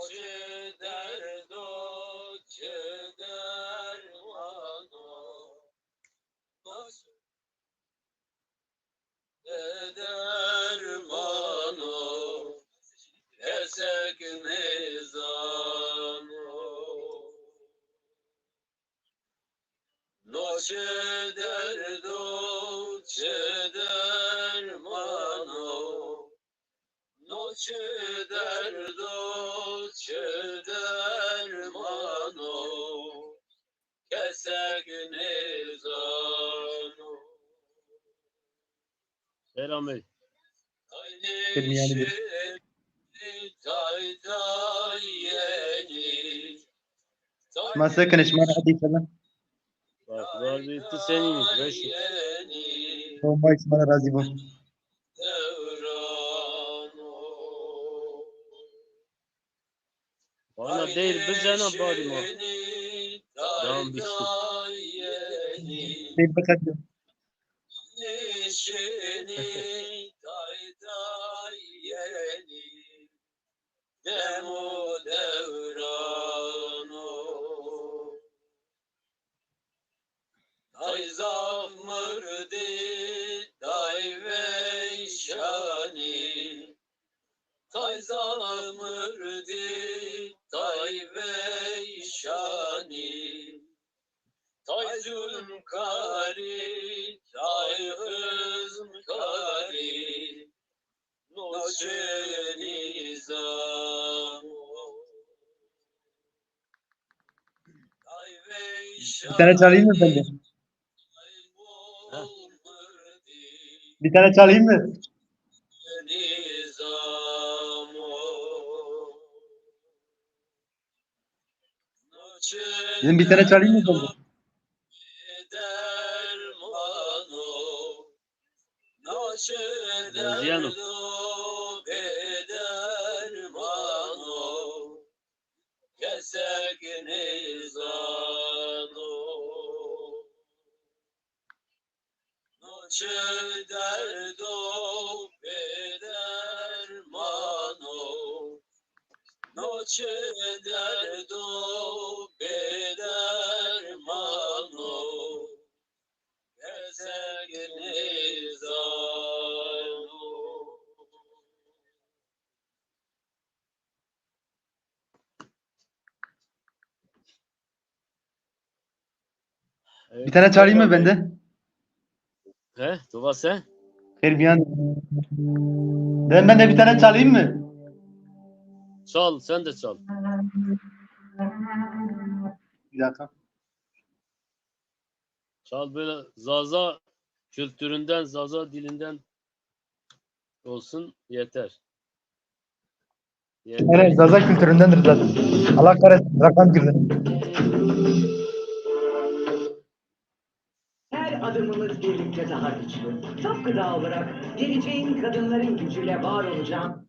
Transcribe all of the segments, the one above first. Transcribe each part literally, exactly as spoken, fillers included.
Çi derdo, çi dermano, dermano, kesek nêzano. No çi derdo, çi dermano, no çi derdo, çi dermano, kesek nêzano. Selamey. Tay nêşenî, tay dayenî. Şima se kenê, şima ra hesî selam. Bak, razî, ti senî, weş. Homay şima ra razî bo. Vana değil, bicena bari ma. Devam bitsin. Değil, bicena. Demo dewrano. Tay zaf mirdî, tay veyşanî. Tay zaf mirdî, tay veyşanî. Tay zulmkarî, tay hizmkarî. No çi nîzam o. Bir tane çalayım mı ben de? Ha? Bir tane çalayım mı? Dedim, bir tane çalayım mı ben de? Mercan o. No çi derdo bêderman o. No çi derdo bêderman o. Kesek nêzano. Bir tane çalayım mı ben de? He, tu va se? Xêr miyan. Ben, ben de bir tane çalayım mı? Çal, sen de çal. Bir dakika. Çal, böyle Zaza kültüründen, Zaza dilinden olsun, yeter. Yeter. Evet, Zaza kültüründendir zaten. Allah kahretsin, rakam girdi. Her adımımız birlikte daha güçlü. Top gıda olarak geleceğin kadınların gücüyle var olacağım.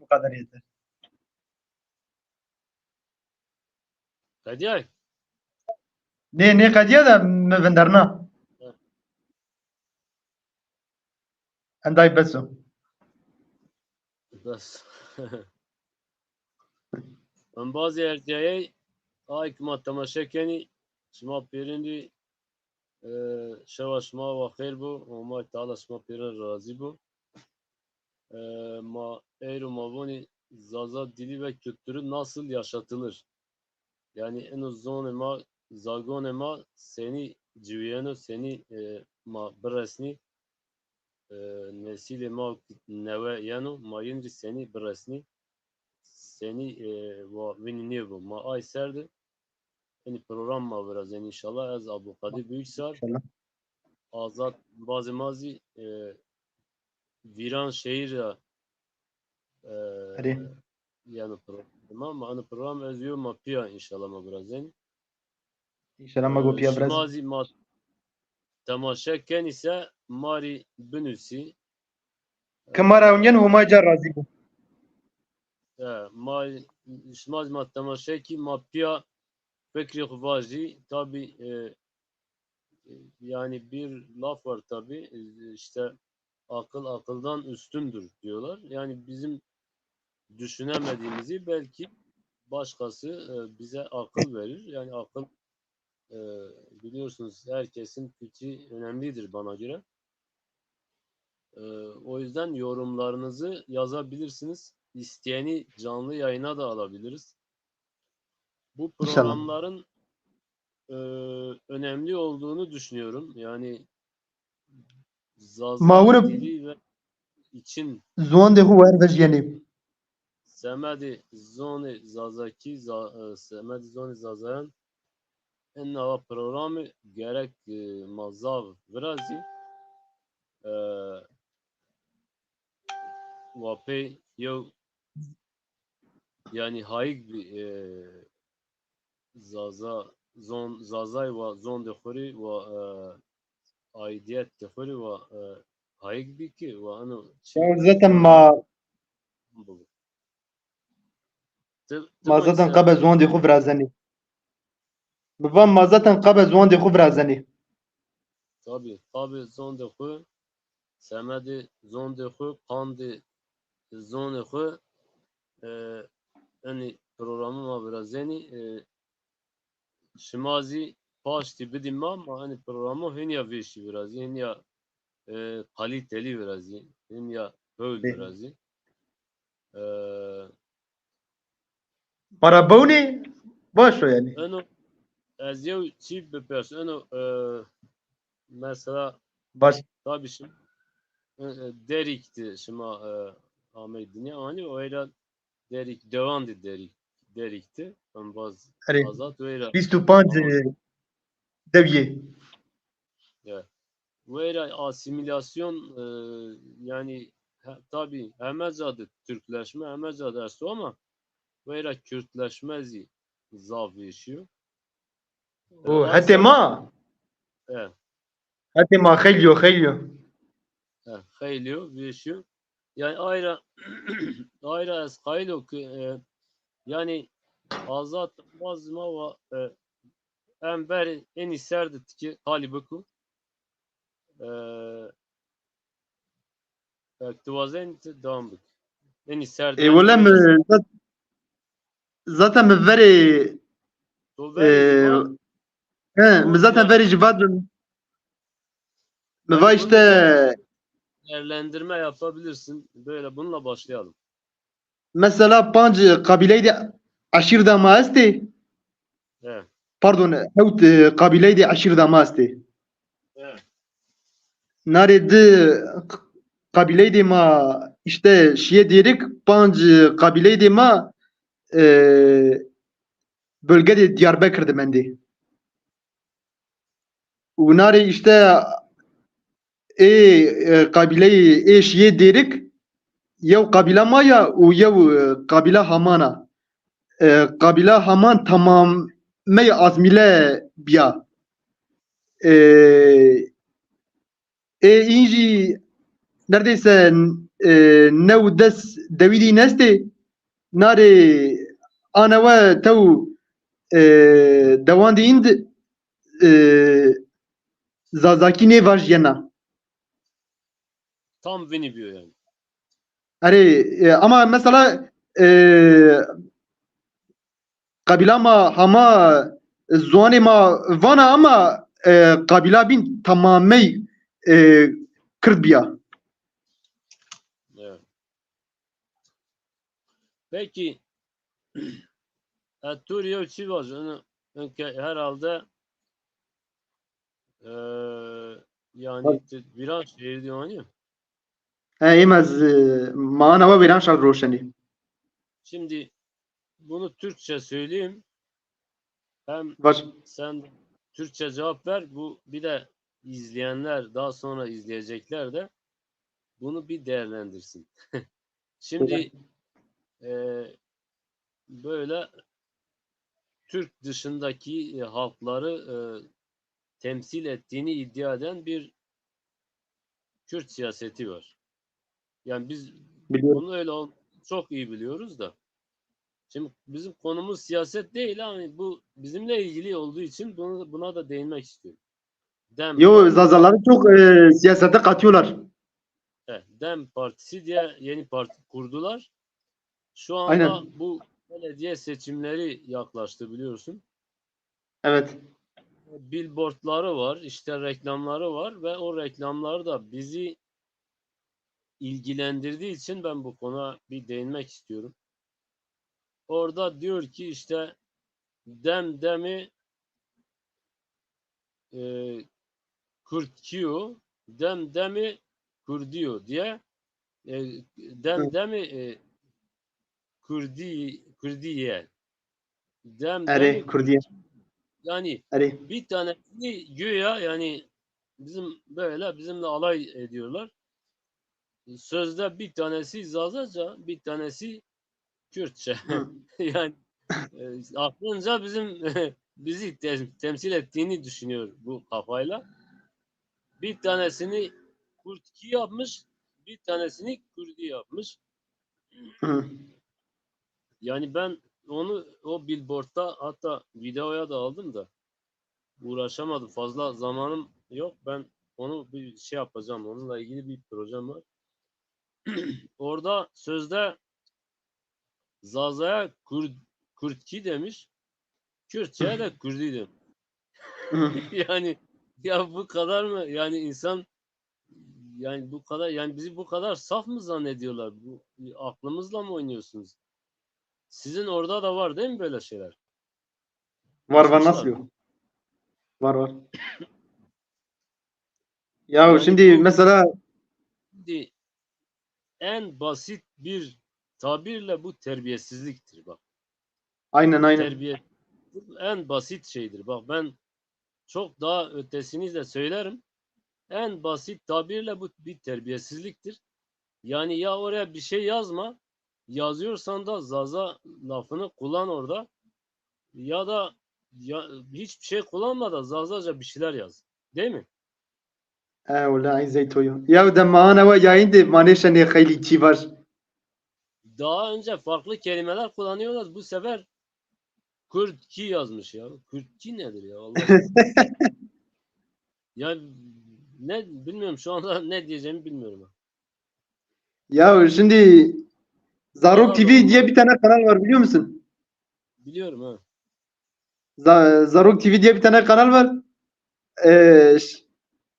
Bu kadar yeter. Qediyay? Nê, nê qediya de mi vinderna. Hı. Enday bes o. Bes. Embazê ercayey, ay ki ma temaşe kenî, şima pêrin rî, e, şewa şima wa xêr bo, Homay Teala şima pêrin razî bo. E, ma eyro ma vonî Zaza dili ve kültürü nasıl yaşatılır? Yani eno zonê ma, zagonê ma senî ciwîyeno, senî, e, ma biresnî, e, nesîlê ma newe yeno, ma yin rî senî biresnî, senî, e, wa vinî nêbo. Ma ay ser de enî program ma virazenî înşallah. Ez Abdulkadir Büyüksar, İnşallah. Azad bazê ma zî, e, Vîran şehîr ra, e, Erê. Yeno program. Ma, ma eno program ez yo ma pîya înşallah ma virazenî. Înşallah ma go pîya virazî. E, şima zî ma temaşe kenî se ma rî binusî. Ke ma ra ewnîyen Homay ca razî bo. E, ma, şima zî ma temaşe kî ma pîya fikrê xwu vajî. Tabî, e, e, yani bir laf var tabii, e, işte akıl akıldan üstündür diyorlar. Yani bizim düşünemediğimizi belki başkası, e, bize akıl verir. Yani akıl, e, biliyorsunuz herkesin fikri önemlidir bana göre. E, o yüzden yorumlarınızı yazabilirsiniz. İsteyeni canlı yayına da alabiliriz. Bu İnşallah. Programların, e, önemli olduğunu düşünüyorum. Yani Zaza dili ve için ziwandê xwu wer vejîyenê. Semedê zonê Zazakî, za-, e, semedê zonê Zazayan en nava programî gerek, e, ma zaf virazî, e, wa pey yew, yani hayik bî, e, Zaza, zon, Zazay wa zondê xwu rî wa, e, aidiyetê xwu rî wa, e, hayik bî ki wa eno çi. Ya zaten ma, ti, ti ma zaten qebe zondê xwu virazenî. Bi van ma zaten qebe zondê xwu virazenî. Tabî, qebe zondê xwu, semedê zondê xwu, qandê zonê xwu, e, enî programê ma virazenî, e, şima zî paştî bidî ma, ma enî programo hinya vêşî virazî, hinya, e, kaliteli virazî, hinya hewl virazî. E, Para bewnê baş o yani. Eno, ez yew çî bipers. Eno, e, mesela, baş. Tabî şima, e, e, Derîk de şima, e, amey dinya. Anî o era Derîk, dewan de Derîk, Derîk de. Embaz Azad o era. Vîst û panc, e, dewiyê. Ya. Weyra asimilasyon, e, yani, he, tabii, heme ca de Türkleşme, heme ca de esto ama weyra Kürtleşme zî zaf vêşîyo. O, e, hetê ma? E. Hetê ma xeylî yo, xeylî yo. E, xeylî yo, vêşîyo. Yani ayra, ayra ez qayîl o ki, e, yani Azad baz ma wa, e, em verê enî ser de tikê qalî biku. E, e, ti wazenî ti dewam bik. Enî ser de. E, wele mi zat-, zaten mi verê, to verê, e, zî va-, he, mi zaten verê jî vadim. Mi va işte, değerlendirme yapabilirsin. Böyle bununla başlayalım. Mesela panc qabîleyî de eşîrda ma estê. He. Pardon, hewt, e, qabîleyî de eşîrda ma estê. He. Narê di q-, qabîleyî de ma işte şîyê dêrik, panc qabîleyî de ma, e, bölge de Diyarbekir de mendê. Û narê işte ê, e, qabîleyê ê şîyê dêrik, yew qabîla ma ya û yew, e, qabîla Haman a. E, qabîla Haman tamamey azmîle bîya. E, ê în jî neredeyse e, new des dewî dî nestê, narê anewe tew, e, dewandî înd, e, Zazakî nêvajîyena. Tam vinî bîyo yanî. Erê, e, ama mesela, e, qabîla ma hama ziwanê ma vana ama, e, qabîla bîn tamamey, e, Kird bîya. Evet. Peki, ez to rê yew çî vajî, ino, ino ke herhalde, e, yanî ti Vîranşehir dî anî? He, êm ez, e, ma anewe Vîranşehir roşenî. Şimdi bunu Türkçe söyleyeyim. Hem Var. Sen Türkçe cevap ver. Bu bir de izleyenler, daha sonra izleyecekler de bunu bir değerlendirsin. Şimdi e, böyle Türk dışındaki e, halkları e, temsil ettiğini iddia eden bir Kürt siyaseti var. Yani biz Biliyorum. Bunu öyle ol- çok iyi biliyoruz da. Şimdi bizim konumuz siyaset değil ama bu bizimle ilgili olduğu için bunu, buna da değinmek istiyorum. Dem Yo, Zazaları çok, e, siyasete katıyorlar. E, Dem Partisi diye yeni parti kurdular. Şu anda Aynen. Bu belediye seçimleri yaklaştı biliyorsun. Evet. Billboardları var, işte reklamları var ve o reklamları da bizi ilgilendirdiği için ben bu konuya bir değinmek istiyorum. Orada diyor ki işte dem demi e, Kürtkiyo, dem demi Kurdiyo diye e, dem demi e, Kurdi, Kurdiye. Dem Erê, demi Kurdiye. Yani Erê. Bir tanesini güya yani bizim böyle bizimle alay ediyorlar. Sözde bir tanesi Zazaca, bir tanesi Kürtçe. Yani e, aklınca bizim bizi te- temsil ettiğini düşünüyor bu kafayla. Bir tanesini Kürtki yapmış, bir tanesini Kürdi yapmış. Hı. Yani ben onu o billboardda hatta videoya da aldım da uğraşamadım. Fazla zamanım yok. Ben onu bir şey yapacağım. Onunla ilgili bir projem var. Orada sözde Zaza'ya Kürt, Kürtki demiş. Kürtçe'ye de Kürdi demiş. Yani ya bu kadar mı? Yani insan yani bu kadar yani bizi bu kadar saf mı zannediyorlar? Bu aklımızla mı oynuyorsunuz? Sizin orada da var değil mi böyle şeyler? Var var, nasıl yok? Var var. Ya şimdi mesela Şimdi en basit bir tabirle bu terbiyesizliktir bak. Aynen aynen. Terbiye en basit şeydir. Bak ben çok daha ötesini de söylerim. En basit tabirle bu bir terbiyesizliktir. Yani ya oraya bir şey yazma, yazıyorsan da Zaza lafını kullan orada. Ya da ya, hiçbir şey kullanma da Zazaca bir şeyler yaz. Değil mi? E, wela eyn zey to yo. Ya de ma ana we yayın de ma nêşenê xeylî çî var. Daha önce farklı kelimeler kullanıyorlar. Bu sefer Kürtki yazmış ya. Kürtki nedir ya? Allah. Ya ne bilmiyorum şu anda ne diyeceğimi bilmiyorum. Ya şimdi Zarok T V diye bir tane kanal var, biliyor musun? Biliyorum ha. Za- Zarok T V diye bir tane kanal var. Ee, ş-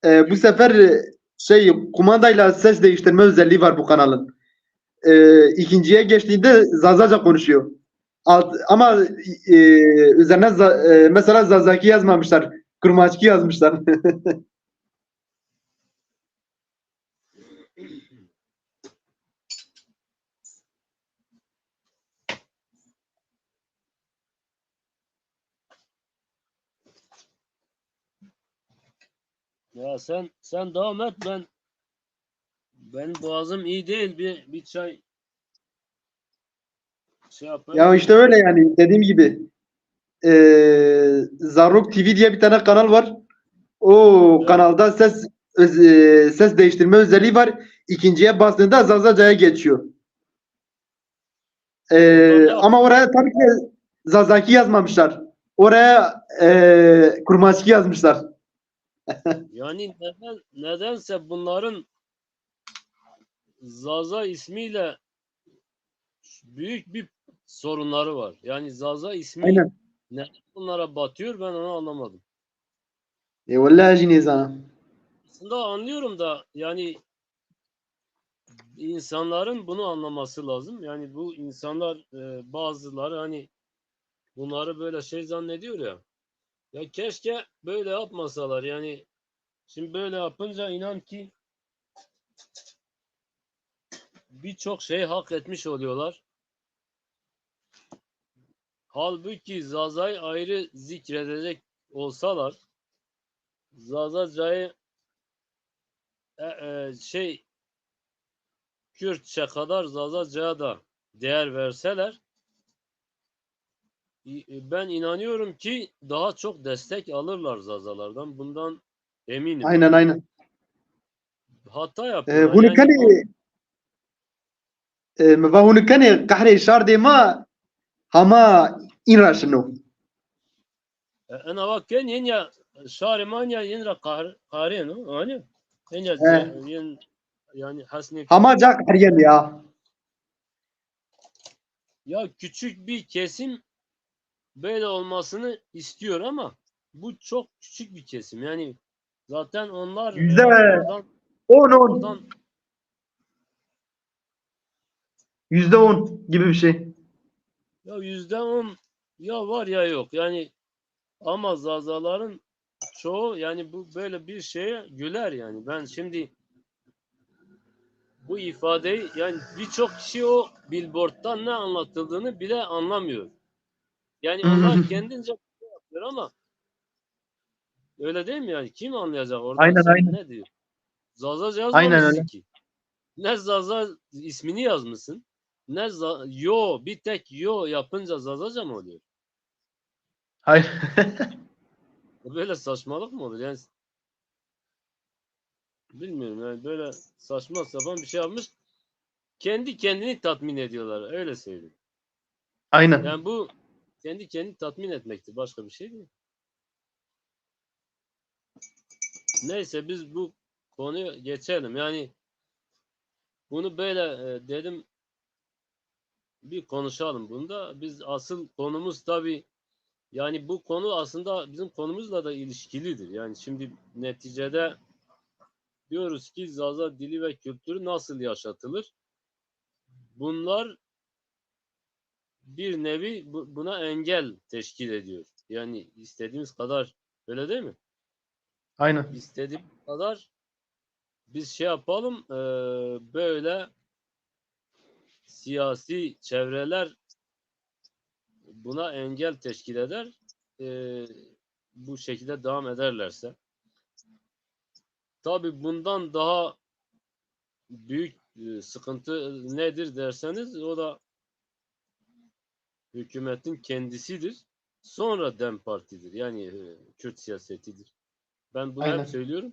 e, bu sefer e, şey, kumandayla ses değiştirme özelliği var bu kanalın. Ee, ikinciye geçtiğinde Zazaca konuşuyor. Alt, ama e, üzerine za- e, mesela Zazaki yazmamışlar. Kurmaçki yazmışlar. Ya sen sen devam et, ben benim boğazım iyi değil, bir bir çay şey yapayım. Ya işte öyle yani, dediğim gibi. Ee, Zarok T V diye bir tane kanal var. O kanalda ses öz- e, ses değiştirme özelliği var. ikinciye bastığında Zazaca'ya geçiyor. Ee, ama oraya tabii ki Zazaki yazmamışlar. Oraya e, Kurmanski yazmışlar. Yani neden, nedense bunların Zaza ismiyle büyük bir sorunları var. Yani Zaza ismi Aynen. neden bunlara batıyor, ben onu anlamadım. E, vallahi jî nêzana. Aslında anlıyorum da yani insanların bunu anlaması lazım. Yani bu insanlar e, bazıları hani bunları böyle şey zannediyor ya. Ya keşke böyle yapmasalar yani. Şimdi böyle yapınca inan ki birçok şey hak etmiş oluyorlar. Halbuki Zaza'yı ayrı zikredecek olsalar, Zazaca'yı e, e, şey Kürtçe kadar Zazaca'ya da değer verseler, i- ben inanıyorum ki daha çok destek alırlar Zazalardan. Bundan eminim. Aynen aynen. Hata E, yapıyorlar. hûn Yani kenê e, mi va hûn kenê qehrê şardê ma hama în ra şino. E, ena va ken yen ya şarê ma ya yen ra qar- qarên o, hani? Yen ya He. yen yani hasne Hama ca qehrîyen ya. Ya küçük bir kesim böyle olmasını istiyor ama bu çok küçük bir kesim. Yani zaten onlar e, Yüzde oradan, on on. oradan Yüzde on gibi bir şey. Ya yüzde on ya var ya yok. Yani ama Zazaların çoğu yani bu böyle bir şeye güler yani. Ben şimdi bu ifadeyi yani birçok kişi o billboard'tan ne anlatıldığını bile anlamıyor. Yani onlar kendince bir şey yapıyor ama öyle değil mi yani? Kim anlayacak orada Aynen, sen aynen. ne diyor? Zaza Aynen yazmamışsın öyle. ki. Ne Zaza ismini yazmışsın, ne za yo, bir tek yo yapınca Zazaca mı oluyor? Hayır. Böyle saçmalık mı olur? Yani bilmiyorum yani böyle saçma sapan bir şey yapmış. Kendi kendini tatmin ediyorlar. Öyle söyleyeyim. Aynen. Yani bu kendi kendini tatmin etmektir. Başka bir şey değil. Neyse biz bu konuya geçelim. Yani bunu böyle e, dedim bir konuşalım bunu da. Biz asıl konumuz tabii yani bu konu aslında bizim konumuzla da ilişkilidir. Yani şimdi neticede diyoruz ki Zaza dili ve kültürü nasıl yaşatılır? Bunlar bir nevi bu- buna engel teşkil ediyor. Yani istediğimiz kadar öyle değil mi? Aynen. İstediğimiz kadar biz şey yapalım e, böyle siyasi çevreler buna engel teşkil eder. E, bu şekilde devam ederlerse. Tabii bundan daha büyük e, sıkıntı nedir derseniz o da hükümetin kendisidir. Sonra DEM Parti'dir. Yani e, Kürt siyasetidir. Ben bunu Aynen. hep söylüyorum.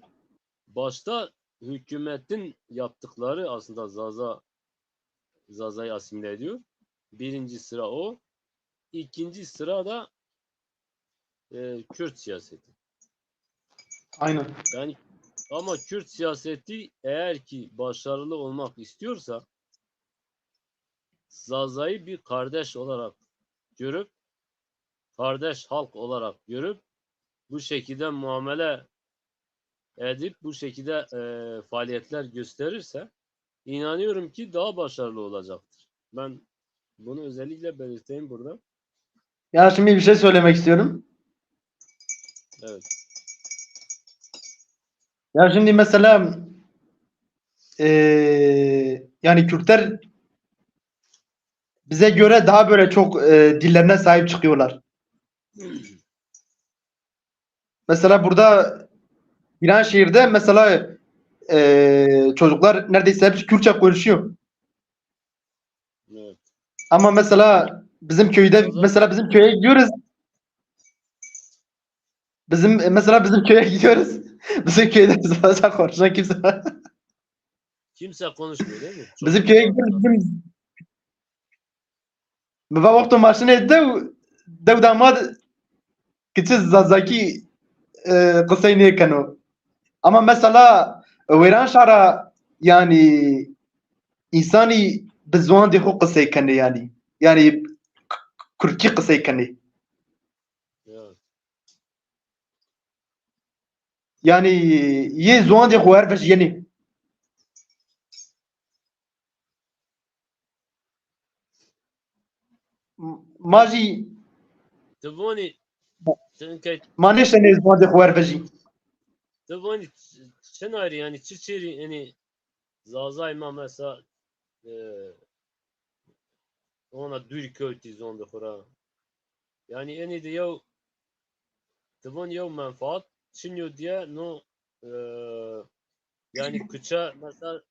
Başta hükümetin yaptıkları aslında Zaza Zaza'yı asimile ediyor. Birinci sıra o. İkinci sıra da e, Kürt siyaseti. Aynen. Yani ama Kürt siyaseti eğer ki başarılı olmak istiyorsa Zaza'yı bir kardeş olarak görüp kardeş halk olarak görüp bu şekilde muamele edip bu şekilde e, faaliyetler gösterirse inanıyorum ki daha başarılı olacaktır. Ben bunu özellikle belirteyim burada. Ya şimdi bir şey söylemek istiyorum. Evet. Ya şimdi mesela eee, yani Kürtler bize göre daha böyle çok e, dillerine sahip çıkıyorlar. Mesela burada Viranşehir'de mesela e, çocuklar neredeyse hepsi Kürtçe konuşuyor. Evet. Ama mesela bizim köyde Zaten- mesela bizim köye gidiyoruz. Bizim e, mesela bizim köye gidiyoruz. Bizim köyde Zaza konuşan kimse var. Kimse konuşmuyor değil mi? Çok Bizim köye güzel. Gidiyoruz, bizim... Mi va wexto ma şinê dew, dew da ma de kiçi Zazakî, e, qisey nêkeno. Ama mesela Wêranşara, yanî, însanî bi ziwandê xo qisey kenê, yanî. Yanî k-, k-, kurdkî qisey kenê. Ya. Yanî yê ziwandê xo her vejîyenê. Ma jî Ti vonî, ti inkey ma nêşenê ziwandê xo her vejî. Ti vonî ç-, çinarî, yanî çi çêrî, enî Zazay ma mesela, e, ona dûrî kewtî zondê xo ra. Yanî enî de yew, ti von yew menfaat çinyo diye no, e, yanî kuçe mesela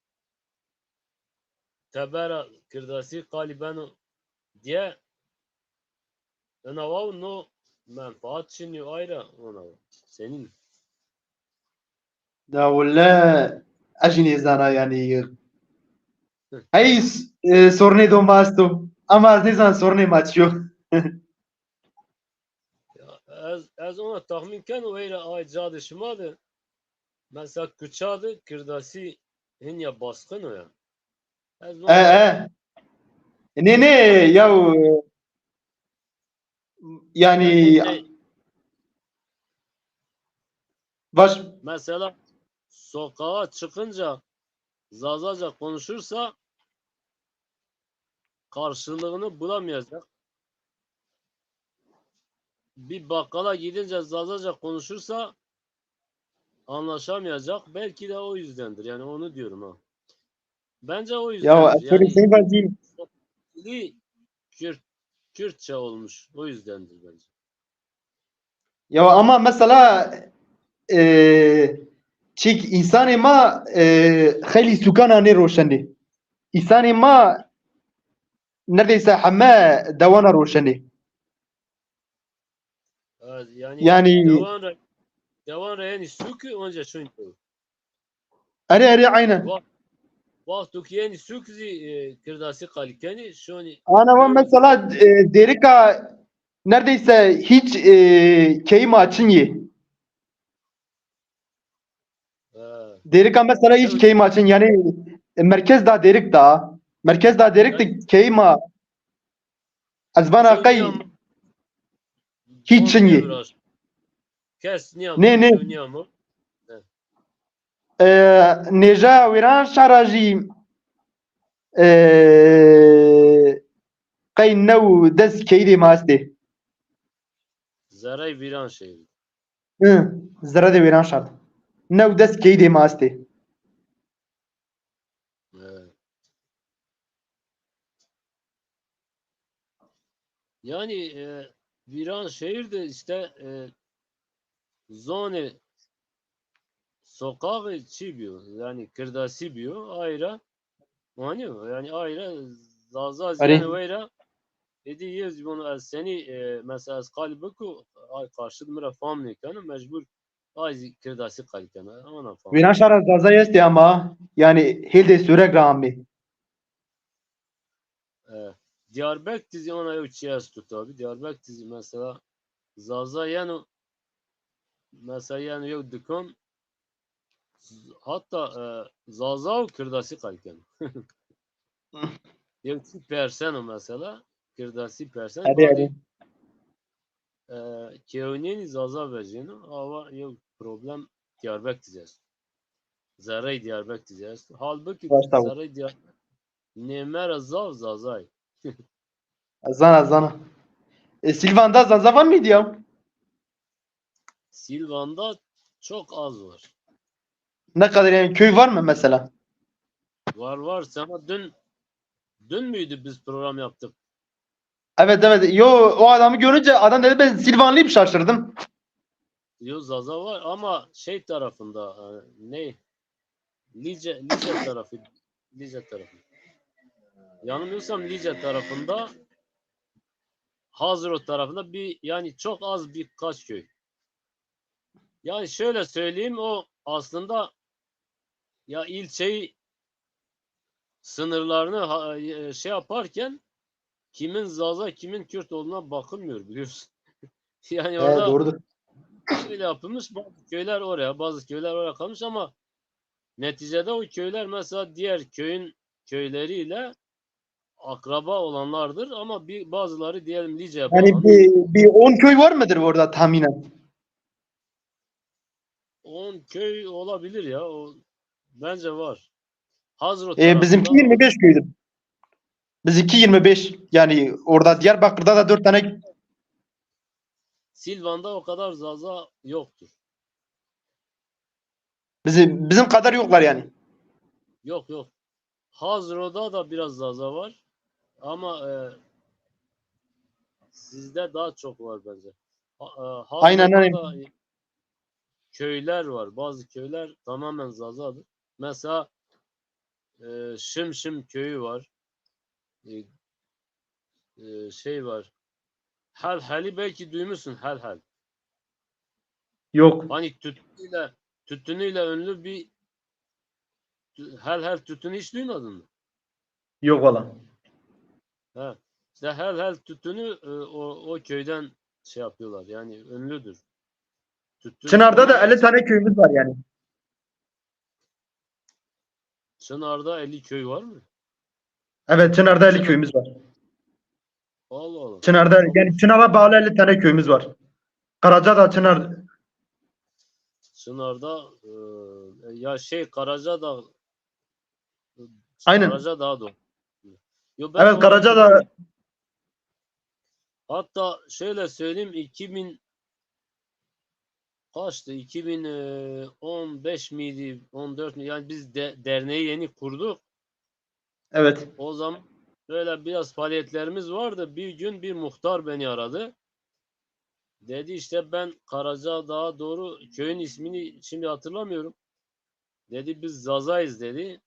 tebera kirdasî qalî beno diye, ina waw no menfaat çinyo ay ra, ona waw. Senîn? Da wille ez jî nêzana yanî. Hey, e, sorunê do ma esto. Ama ez nêzan sorunê ma çi yo. Ya, ez, ez ona tahmin keno, weyra ay ca de şima de, mesela kuça de kirdasî hinya baskın o ya. Ez E, ona e. Nê, nê, ya, yanî, Yanî, şey, baş mesela sokağa çıkınca Zazaca konuşursa karşılığını bulamayacak. Bir bakkala gidince Zazaca konuşursa anlaşamayacak. Belki de o yüzdendir. Yani onu diyorum ha. Bence o Ya, yüzdendir. Yani, Kürt-, Kürtçe olmuş. O yüzdendir bence. Ya ama mesela, e, çik însanê ma, e, xeylî sûkana nêroşenê. Însanê ma neredeyse heme dewana roşenê. Evet, yani, yani dewan ra, dewan ra yani sûkî onca şun. Erê, erê, aynen. Wa-, wexto ki yenî sûk zî, e, kirdasî qalî kenî, şonî. Ana wa mesela, e, Dêrika neredeyse hiç, e, keyî ma çin yê. Ha. Dêrika mesela hiç keyî ma çin, yanî, e, merkez da Dêrik da. Merkez da Dêrik de keyî ma, ez vana qey hiç çin yê. Kes nîya. Nê, nê. Nîya mi? E, nêja Wîranşara jî, e, qey new des keydê ma estê. Zerey Vîranşehir. Hi, zerredê Wîranşar de. New des keydê ma estê. Evet. Yani, e, Vîranşehir de işte, e, zonê sokağı çi biyo, yani kirdasî biyo, ayra, anîyo, yani ayra Zaza zî weyra, êdî yê zî vano ez senî, e, mesela ez qalî biku, ay karşıt mi ra fam nêkeno, mecbur ay zî kirdasî qalî keno, ona fam. Wîranşara Zaza estê ama, yani hêldê Sûrek ra amê. E, Diyarbekir zî ona yew çi esto tabî. Diyarbekir zî mesela Zaza yeno, mesela yeno yew dikan, z-, hatta, e, Zaza û kirdasî qalî keno. Yew çi perseno mesela, kirdasî perseno. Erê, erê. E, kewnîyenî Zaza vejêno, awa yew problem Diyarbekir zî esto. Zerrey Diyarbekir zî esto. Halbukî zerrey Diyarbekir nême ra zaf Zazay. Ez zana, ez zana. E, Silvan'da Zaza var mıydı ya? Silvan'da çok az var. Ne kadar yani, köy var mı mesela? Var, var. Sana dün, dün müydü biz program yaptık? Evet, evet. Yo, o adamı görünce adam dedi, "Ben Silvanlıyım," şaşırdım. Yo, Zaza var ama şey tarafında, e, ne? Lice, Lice tarafı, Lice tarafı. Yanılmıyorsam Lice tarafında, Hazro tarafında bir, yani çok az birkaç köy. Yani şöyle söyleyeyim, o aslında ya ilçeyi sınırlarını ha- e, şey yaparken kimin Zaza, kimin Kürt olduğuna bakılmıyor, biliyorsun. Yani He, orada doğrudur. Şöyle yapılmış, bazı köyler oraya, bazı köyler oraya kalmış ama neticede o köyler mesela diğer köyün köyleriyle akraba olanlardır ama bir bazıları diyelim Lice Yani bağlı. Bir, bir on köy var mıdır orada tahminen? On köy olabilir ya. O bence var. Hazro E, bizimki tarafında yirmi beş köydür. Bizimki yirmi beş. Yani orada Diyarbakır'da da dört tane. Silvan'da o kadar Zaza yoktur. Bizim, bizim kadar yoklar yani. Yok, yok. Hazro'da da biraz Zaza var. Ama e, sizde daha çok var bence. Ha, e, Aynen, Hazro'da aynen. Da köyler var. Bazı köyler tamamen Zazadır. Mesela e, Şimşim köyü var. E, e, şey var. Helhel'i belki duymuşsun, Helhel. Yok. Hani tütünüyle, tütünüyle ünlü bir tü- Helhel tütünü hiç duymadın mı? Yok valla. Ha. İşte Helhel tütünü e, o, o köyden şey yapıyorlar. Yani ünlüdür. Tütün Çınar'da da elli tane köyümüz var yani. Çınar'da elli köy var mı? Evet, Çınar'da elli Çınar- köyümüz var. Allah Allah. Çınar'da, yani Çınar'a bağlı elli tane köyümüz var. Karaca da Çınar. Çınar'da e, ya şey Karaca da Aynen. Karaca daha doğru. Yo, ben Evet, onu Karaca da Hatta şöyle söyleyeyim, iki bin kaçtı? iki bin on beş miydi? on dört mü? Yani biz de, derneği yeni kurduk. Evet. O zaman böyle biraz faaliyetlerimiz vardı. Bir gün bir muhtar beni aradı. Dedi işte ben Karaca daha doğru köyün ismini şimdi hatırlamıyorum. Dedi biz Zazayız dedi.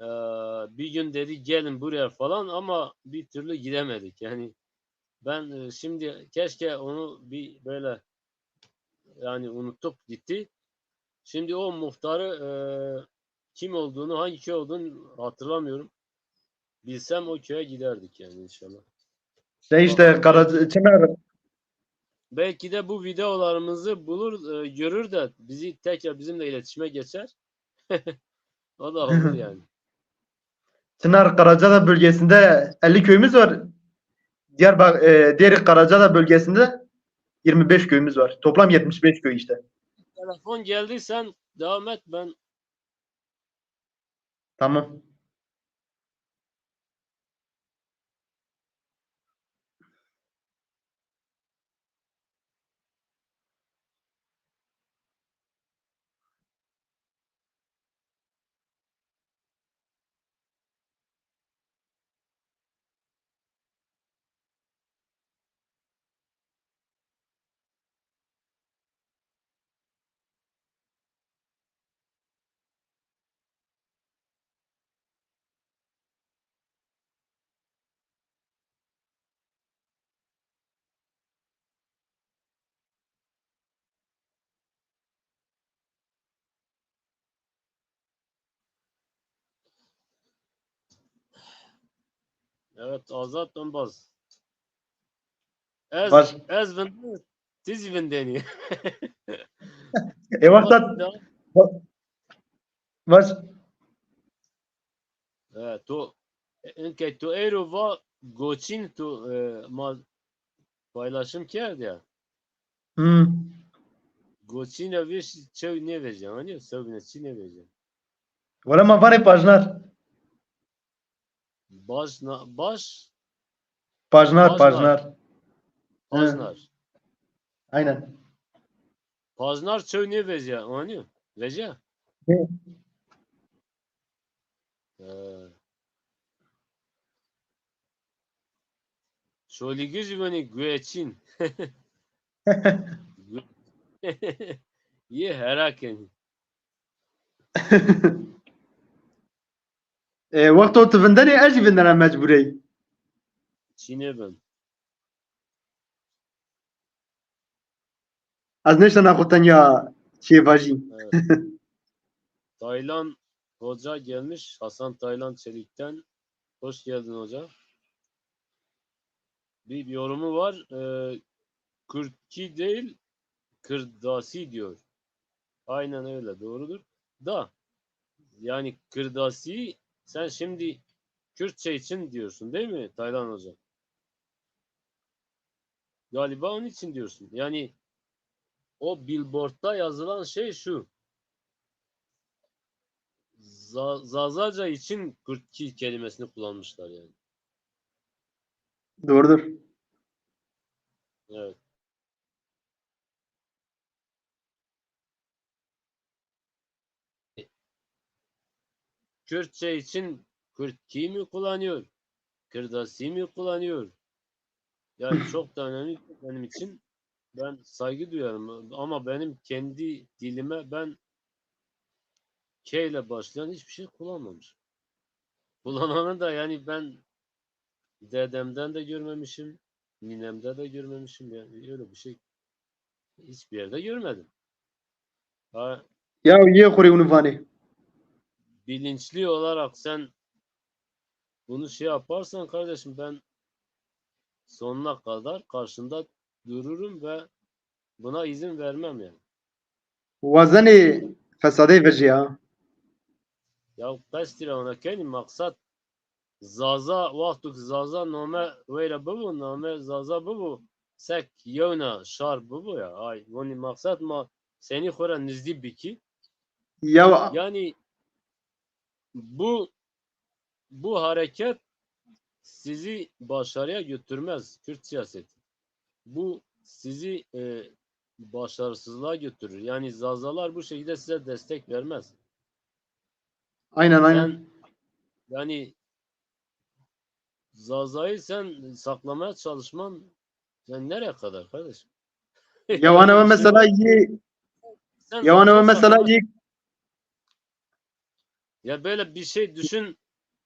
Ee, bir gün dedi gelin buraya falan ama bir türlü gidemedik. Yani ben e, şimdi keşke onu bir böyle yani unuttuk gitti. Şimdi o muhtarı e, kim olduğunu, hangi köy olduğunu hatırlamıyorum. Bilsem o köye giderdik yani inşallah. Şey işte Karaca, Çınar. Belki de bu videolarımızı bulur, e, görür de bizi tekrar bizimle iletişime geçer. O da olur yani. Çınar Karacadağ bölgesinde elli köyümüz var. Diyarbakır, e, diğer Karacadağ bölgesinde yirmi beş köyümüz var. Toplam yetmiş beş köy işte. Telefon geldi, sen devam et, ben Tamam. Evet, Azat Önbaz. Ez, Baş- ez vindeni, ti zî vindenî. E, wexta Baş- E, to, inkey to êro va goçîn to, e, ma paylaşım kerd ya. Hmm. Goçîne vêş çew nêvejya, anî? Sewbîne çi nêvejya. Wele ma vanê pajnar. Bajna, baj? Pajnar, Pajnar. Pajnar. Hı. Pajnar. Aynen. Pajnar çew nêvejya, anî? Vejya? Hı. He. Çolîgij vûnî gueçîn. Yê hera kenî. E, wexto tu vindenê, ez jî vindena mecbûrey. Çînê bin. Ez nêştena xo tenya çiyê vajî. Evet. Taylan Hoca gelmiş Hasan Taylan Çelik'ten. Hoş geldin hoca. Bir yorumu var. E, Kürtki değil, Kırdasi diyor. Aynen öyle, doğrudur. Da yani Kırdasi sen şimdi Kürtçe için diyorsun değil mi Taylan Hoca? Galiba onun için diyorsun. Yani o billboard'da yazılan şey şu. Za- Zazaca için Kürtki kelimesini kullanmışlar yani. Doğrudur. Evet. Kürtçe için Kürtki mi kullanıyor? Kırdasi mi kullanıyor? Yani çok da önemli benim için. Ben saygı duyarım. Ama benim kendi dilime ben K ile başlayan hiçbir şey kullanmamışım. Kullananı da yani ben dedemden de görmemişim. Ninemde de görmemişim. Yani öyle bir şey hiçbir yerde görmedim. Ha, Ya yê xwu rê wino vanê. Bilinçli olarak sen bunu şey yaparsan kardeşim, ben sonuna kadar karşında dururum ve buna izin vermem yani. Wazenê fesadê vejîya. Ya qestî ra ona kenî, maksat Zaza, wexto ki Zaza name weyra bibo, name Zaza bibo, sek yewna şar bibo ya. Ay, vonî maksat ma senî xo ra nizdî bikî. Ya Yani bu bu hareket sizi başarıya götürmez Kürt siyaseti. Bu sizi e, başarısızlığa götürür. Yani Zazalar bu şekilde size destek vermez. Aynen aynen. Sen yani Zaza'yı sen saklamaya çalışman yani nereye kadar kardeşim? Ya wana mesela yê Sen ya wana Zaza'yı mesela saklamaya- yê Ya böyle bir şey düşün.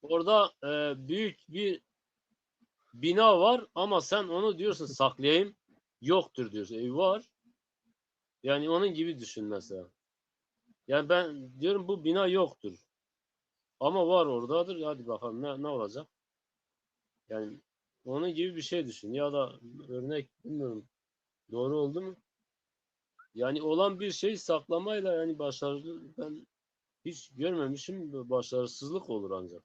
Orada e, büyük bir bina var ama sen onu diyorsun saklayayım. Yoktur diyorsun. E, var. Yani onun gibi düşün mesela. Yani ben diyorum bu bina yoktur. Ama var oradadır. Hadi bakalım ne, ne olacak? Yani onun gibi bir şey düşün. Ya da örnek bilmiyorum. Doğru oldu mu? Yani olan bir şey saklamayla yani başarılı ben hiç görmemişim. Başarısızlık olur ancak.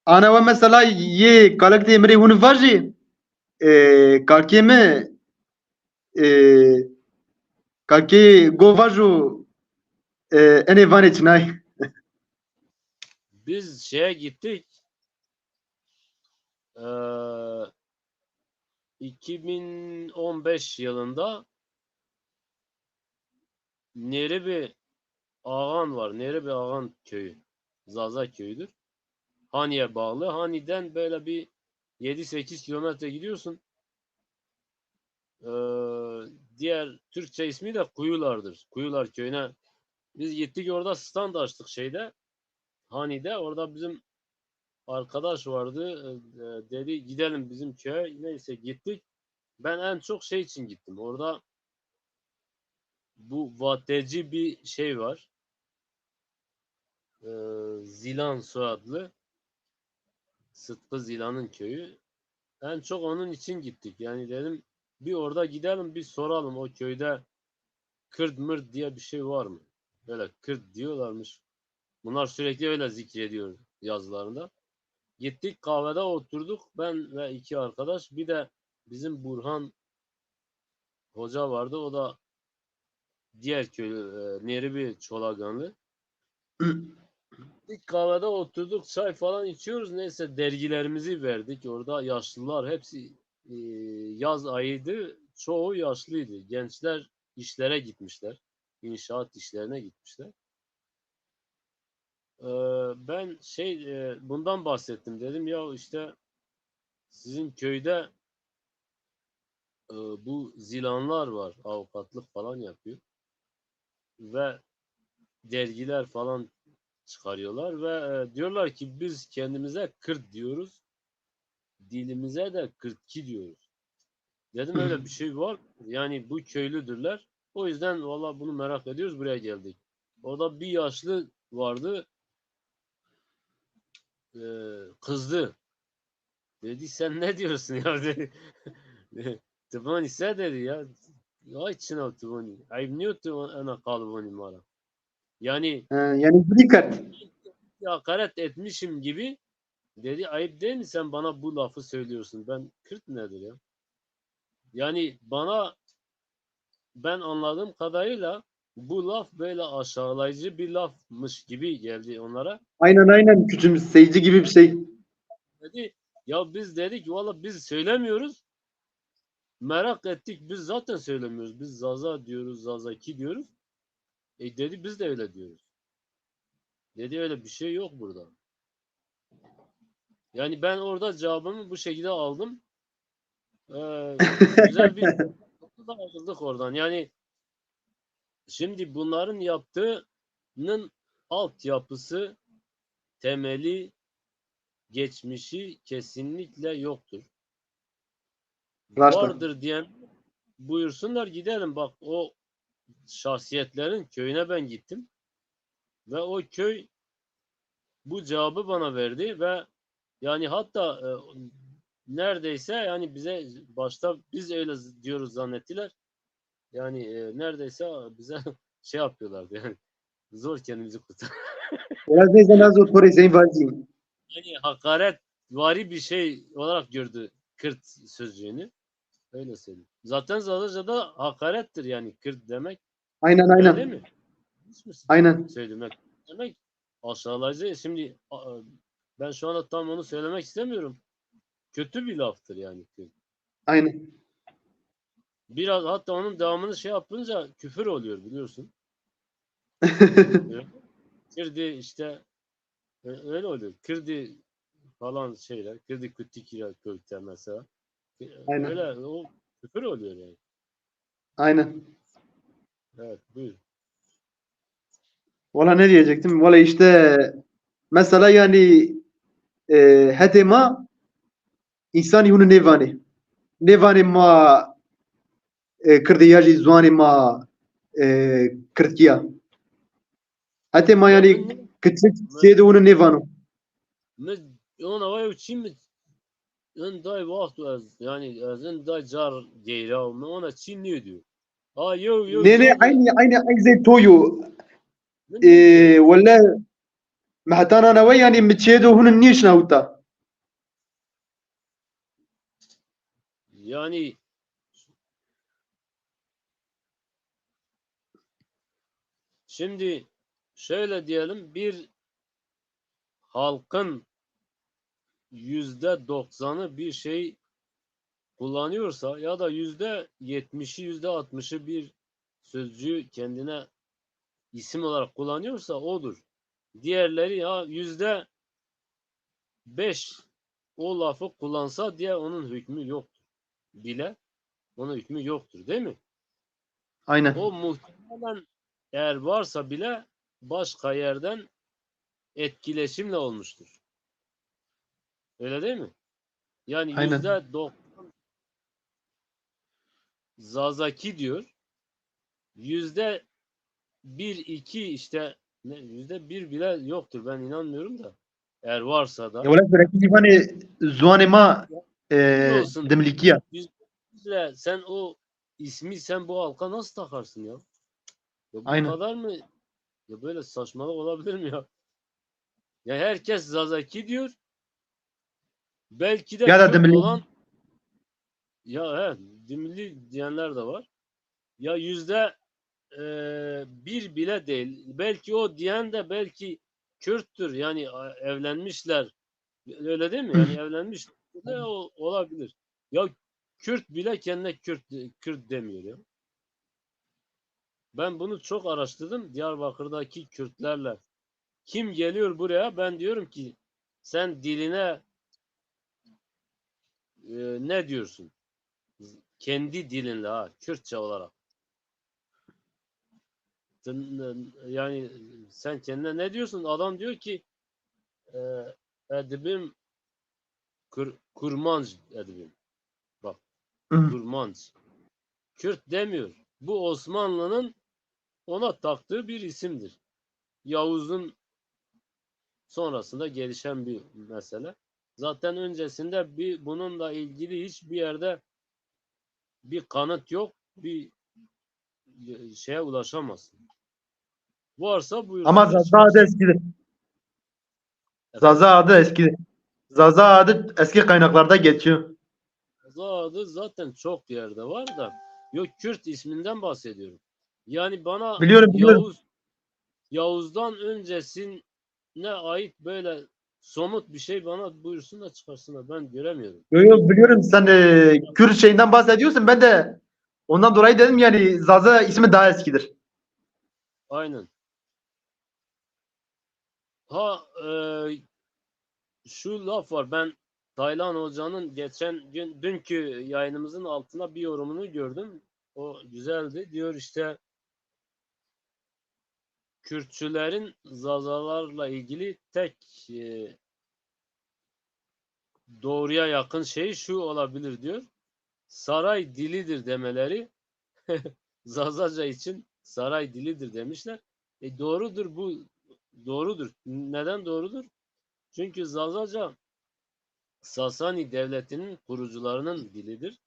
Ana we mesela yê kalek de mi rê hûn vajî, e, kalkê mi, e, kalkê go vajo, e, enê vanê çinay. Biz şeye gittik. Ee, iki bin on beş yılında Neribi Ağan var. Neribi Ağan köyü. Zaza köyüdür. Hani'ye bağlı. Hani'den böyle bir yedi sekiz kilometre gidiyorsun. Ee, diğer Türkçe ismi de Kuyular'dır. Kuyular köyüne biz gittik orada stand açtık şeyde. Hani'de orada bizim arkadaş vardı. Ee, dedi gidelim bizim köye. Neyse gittik. Ben en çok şey için gittim. Orada bu vateci bir şey var. Ee, Zilan soyadlı. Sıtkı Zilan'ın köyü. En çok onun için gittik. Yani dedim bir orada gidelim bir soralım o köyde Kürt mürt diye bir şey var mı? Böyle Kürt diyorlarmış. Bunlar sürekli öyle zikrediyor yazılarında. Gittik kahvede oturduk. Ben ve iki arkadaş. Bir de bizim Burhan Hoca vardı. O da diğer köylü, e, Neribi Çolaganlı. Gittik kahvede oturduk. Çay falan içiyoruz. Neyse dergilerimizi verdik. Orada yaşlılar hepsi e, yaz ayıydı. Çoğu yaşlıydı. Gençler işlere gitmişler. İnşaat işlerine gitmişler. Ee, ben şey e, bundan bahsettim. Dedim ya işte sizin köyde e, bu Zilanlar var. Avukatlık falan yapıyor. Ve dergiler falan çıkarıyorlar ve e, diyorlar ki biz kendimize Kürt diyoruz. Dilimize de Kürtki diyoruz. Dedim öyle bir şey var. Yani bu köylüdürler. O yüzden valla bunu merak ediyoruz. Buraya geldik. Orada bir yaşlı vardı. E, kızdı. Dedi, "Sen ne diyorsun ya?" dedi. "Ti vanî se?" dedi ya. "Ay çina ti vanî. Eyb nîyo ti ena qal vanî ma ra." Yani, e, yani, dîkkat, hakaret etmişim gibi dedi, "Ayıp değil mi, sen bana bu lafı söylüyorsun? Ben Kürt nedir ya?" Yani bana, ben anladığım kadarıyla bu laf böyle aşağılayıcı bir lafmış gibi geldi onlara. Aynen, aynen, küçümseyici gibi bir şey. Dedi, "Ya biz," dedik, "valla biz söylemiyoruz. Merak ettik, biz zaten söylemiyoruz. Biz Zaza diyoruz, Zazaki diyoruz." E, dedi, "Biz de öyle diyoruz." Dedi, "Öyle bir şey yok burada." Yani ben orada cevabımı bu şekilde aldım. Ee, güzel bir da ayrıldık oradan. Yani şimdi bunların yaptığının altyapısı, temeli, geçmişi kesinlikle yoktur. Raşt. Vardır diyen buyursunlar gidelim. Bak, o şahsiyetlerin köyüne ben gittim. Ve o köy bu cevabı bana verdi ve yani hatta, e, neredeyse yani bize başta biz öyle z-, diyoruz zannettiler. Yani, e, neredeyse bize şey yapıyorlardı yani. Zor kendimizi kurtar. Biraz neyse, nasıl oturayım, Sayın Valiciğim? Yani hakaret vari bir şey olarak gördü Kürt sözcüğünü. Öyle söyleyeyim. Zaten Zazaca'da hakarettir yani Kürt demek. Aynen, aynen. Öyle değil mi? Yanlış mısın? Aynen. Söylemek demek aşağılayıcı. Şimdi, a, ben şu anda tam onu söylemek istemiyorum. Kötü bir laftır yani Kürt. Aynen. Biraz hatta onun devamını şey yapınca küfür oluyor biliyorsun. Kürdî işte, e, öyle oluyor. Kürdî falan şeyler. Kürdî kutikira kökte mesela. E, aynen. Öyle o küfür oluyor yani. Aynen. Evet, buyur. Valla ne diyecektim? Valla işte mesela yani, e, hetê ma însanî hûnû nêvanê. Nêvanê ma, e, Kirdî ya jî ziwanê ma, e, Kirdkî ya. Hetê ma yanî kiçik sêde hûnû nêvano. Mi ona wa yew çî mi in day waxt ez, yani ez in day car geyra, mi ona çî nêdiyo. A yew yew. Nê, nê, aynı, aynı, aynı zey to yo. E, wele mi heta nana we yanî mi çêdo hûnû nêşnawita. Yani şimdi şöyle diyelim, bir halkın yüzde doksanı bir şey kullanıyorsa ya da yüzde yetmişi, yüzde altmışı bir sözcüğü kendine isim olarak kullanıyorsa odur. Diğerleri ya yüzde beş o lafı kullansa diye onun hükmü yoktur. Bile onun hükmü yoktur, değil mi? Aynen. O muhtemelen eğer varsa bile başka yerden etkileşimle olmuştur. Öyle değil mi? Yani aynen. Yüzde doksan Zazaki diyor. Yüzde bir, iki işte, ne, yüzde bir bile yoktur. Ben inanmıyorum da. Eğer varsa da. Ya, wala sürekli ziwanê, ziwanê ma, e, olsun. Dimlikî ya. Yüzde yüz ile sen o ismi sen bu halka nasıl takarsın ya? Ya bu aynen. Kadar mı? Ya böyle saçmalık olabilir mi ya? Ya herkes Zazaki diyor. Belki de ya da Kürt dimli olan, ya he, dimli diyenler de var. Ya yüzde, e, bir bile değil. Belki o diyen de belki Kürttür. Yani, a, evlenmişler. Öyle değil mi? Yani evlenmiş de o, olabilir. Ya Kürt bile kendine Kürt, Kürt demiyor ya. Ben bunu çok araştırdım. Diyarbakır'daki Kürtlerle kim geliyor buraya? Ben diyorum ki sen diline, e, ne diyorsun? Kendi dilinle ha, Kürtçe olarak. Sen, e, yani sen kendine ne diyorsun? Adam diyor ki, e, edibim Kur-, Kurmanc edibim. Bak, hı. Kurmanc. Kürt demiyor. Bu Osmanlı'nın ona taktığı bir isimdir. Yavuz'un sonrasında gelişen bir mesele. Zaten öncesinde bir, bununla ilgili hiçbir yerde bir kanıt yok, bir şeye ulaşamazsın. Varsa buyursun. Ama Zaza adı eskidir. Zaza adı eskidir. Zaza adı eski kaynaklarda geçiyor. Zaza adı zaten çok yerde var da. Yok, Kürt isminden bahsediyorum. Yani bana Biliyorum, biliyorum. Yavuz, Yavuz'dan öncesine ait böyle somut bir şey bana buyursun da çıkarsınlar. Ben göremiyorum. Yok, yok, biliyorum, sen e, Kürt şeyinden bahsediyorsun. Ben de ondan dolayı dedim yani Zaza ismi daha eskidir. Aynen. Ha, e, şu laf var. Ben Taylan Hoca'nın geçen gün, dünkü yayınımızın altına bir yorumunu gördüm. O güzeldi. Diyor işte, Kürtçülerin Zazalarla ilgili tek e, doğruya yakın şey şu olabilir diyor. Saray dilidir demeleri Zazaca için saray dilidir demişler. E, doğrudur bu, doğrudur. Neden doğrudur? Çünkü Zazaca Sasani Devleti'nin kurucularının dilidir.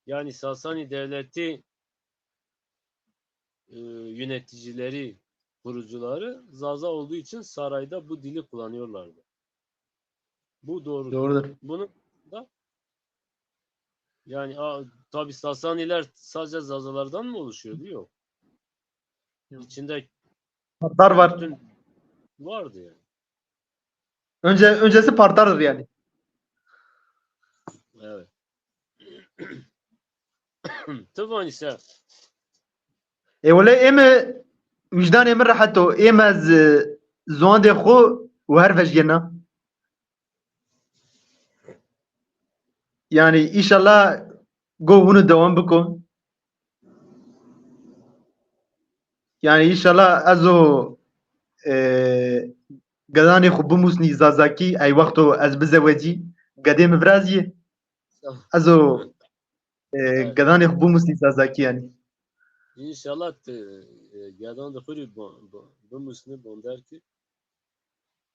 Yani Sasani Devleti e, yöneticileri, kurucuları Zaza olduğu için sarayda bu dili kullanıyorlardı. Bu doğrudur. Doğrudur. Bunu da yani a, tabii Sasaniler sadece Zazalardan mı oluşuyordu? Yok. Yok. İçinde Partar var. Bütün vardı yani. Önce öncesi Partardır yani. Evet. Ti vanî se. E wele ême, wîjdanê mi rehet o. Ême ez e, ziwandê xo wer vejyena. Yani inşallah go hunu devam biko. Yani inşallah ez o e, gedanê xo bimusnî zazakî, ey wexto ez bizewecî, gedê mi virazî. Ez o e, gedanê xo bimusnî zazakî yani. İnşallah te, e, gedan de xuri bimusnî bonder ki.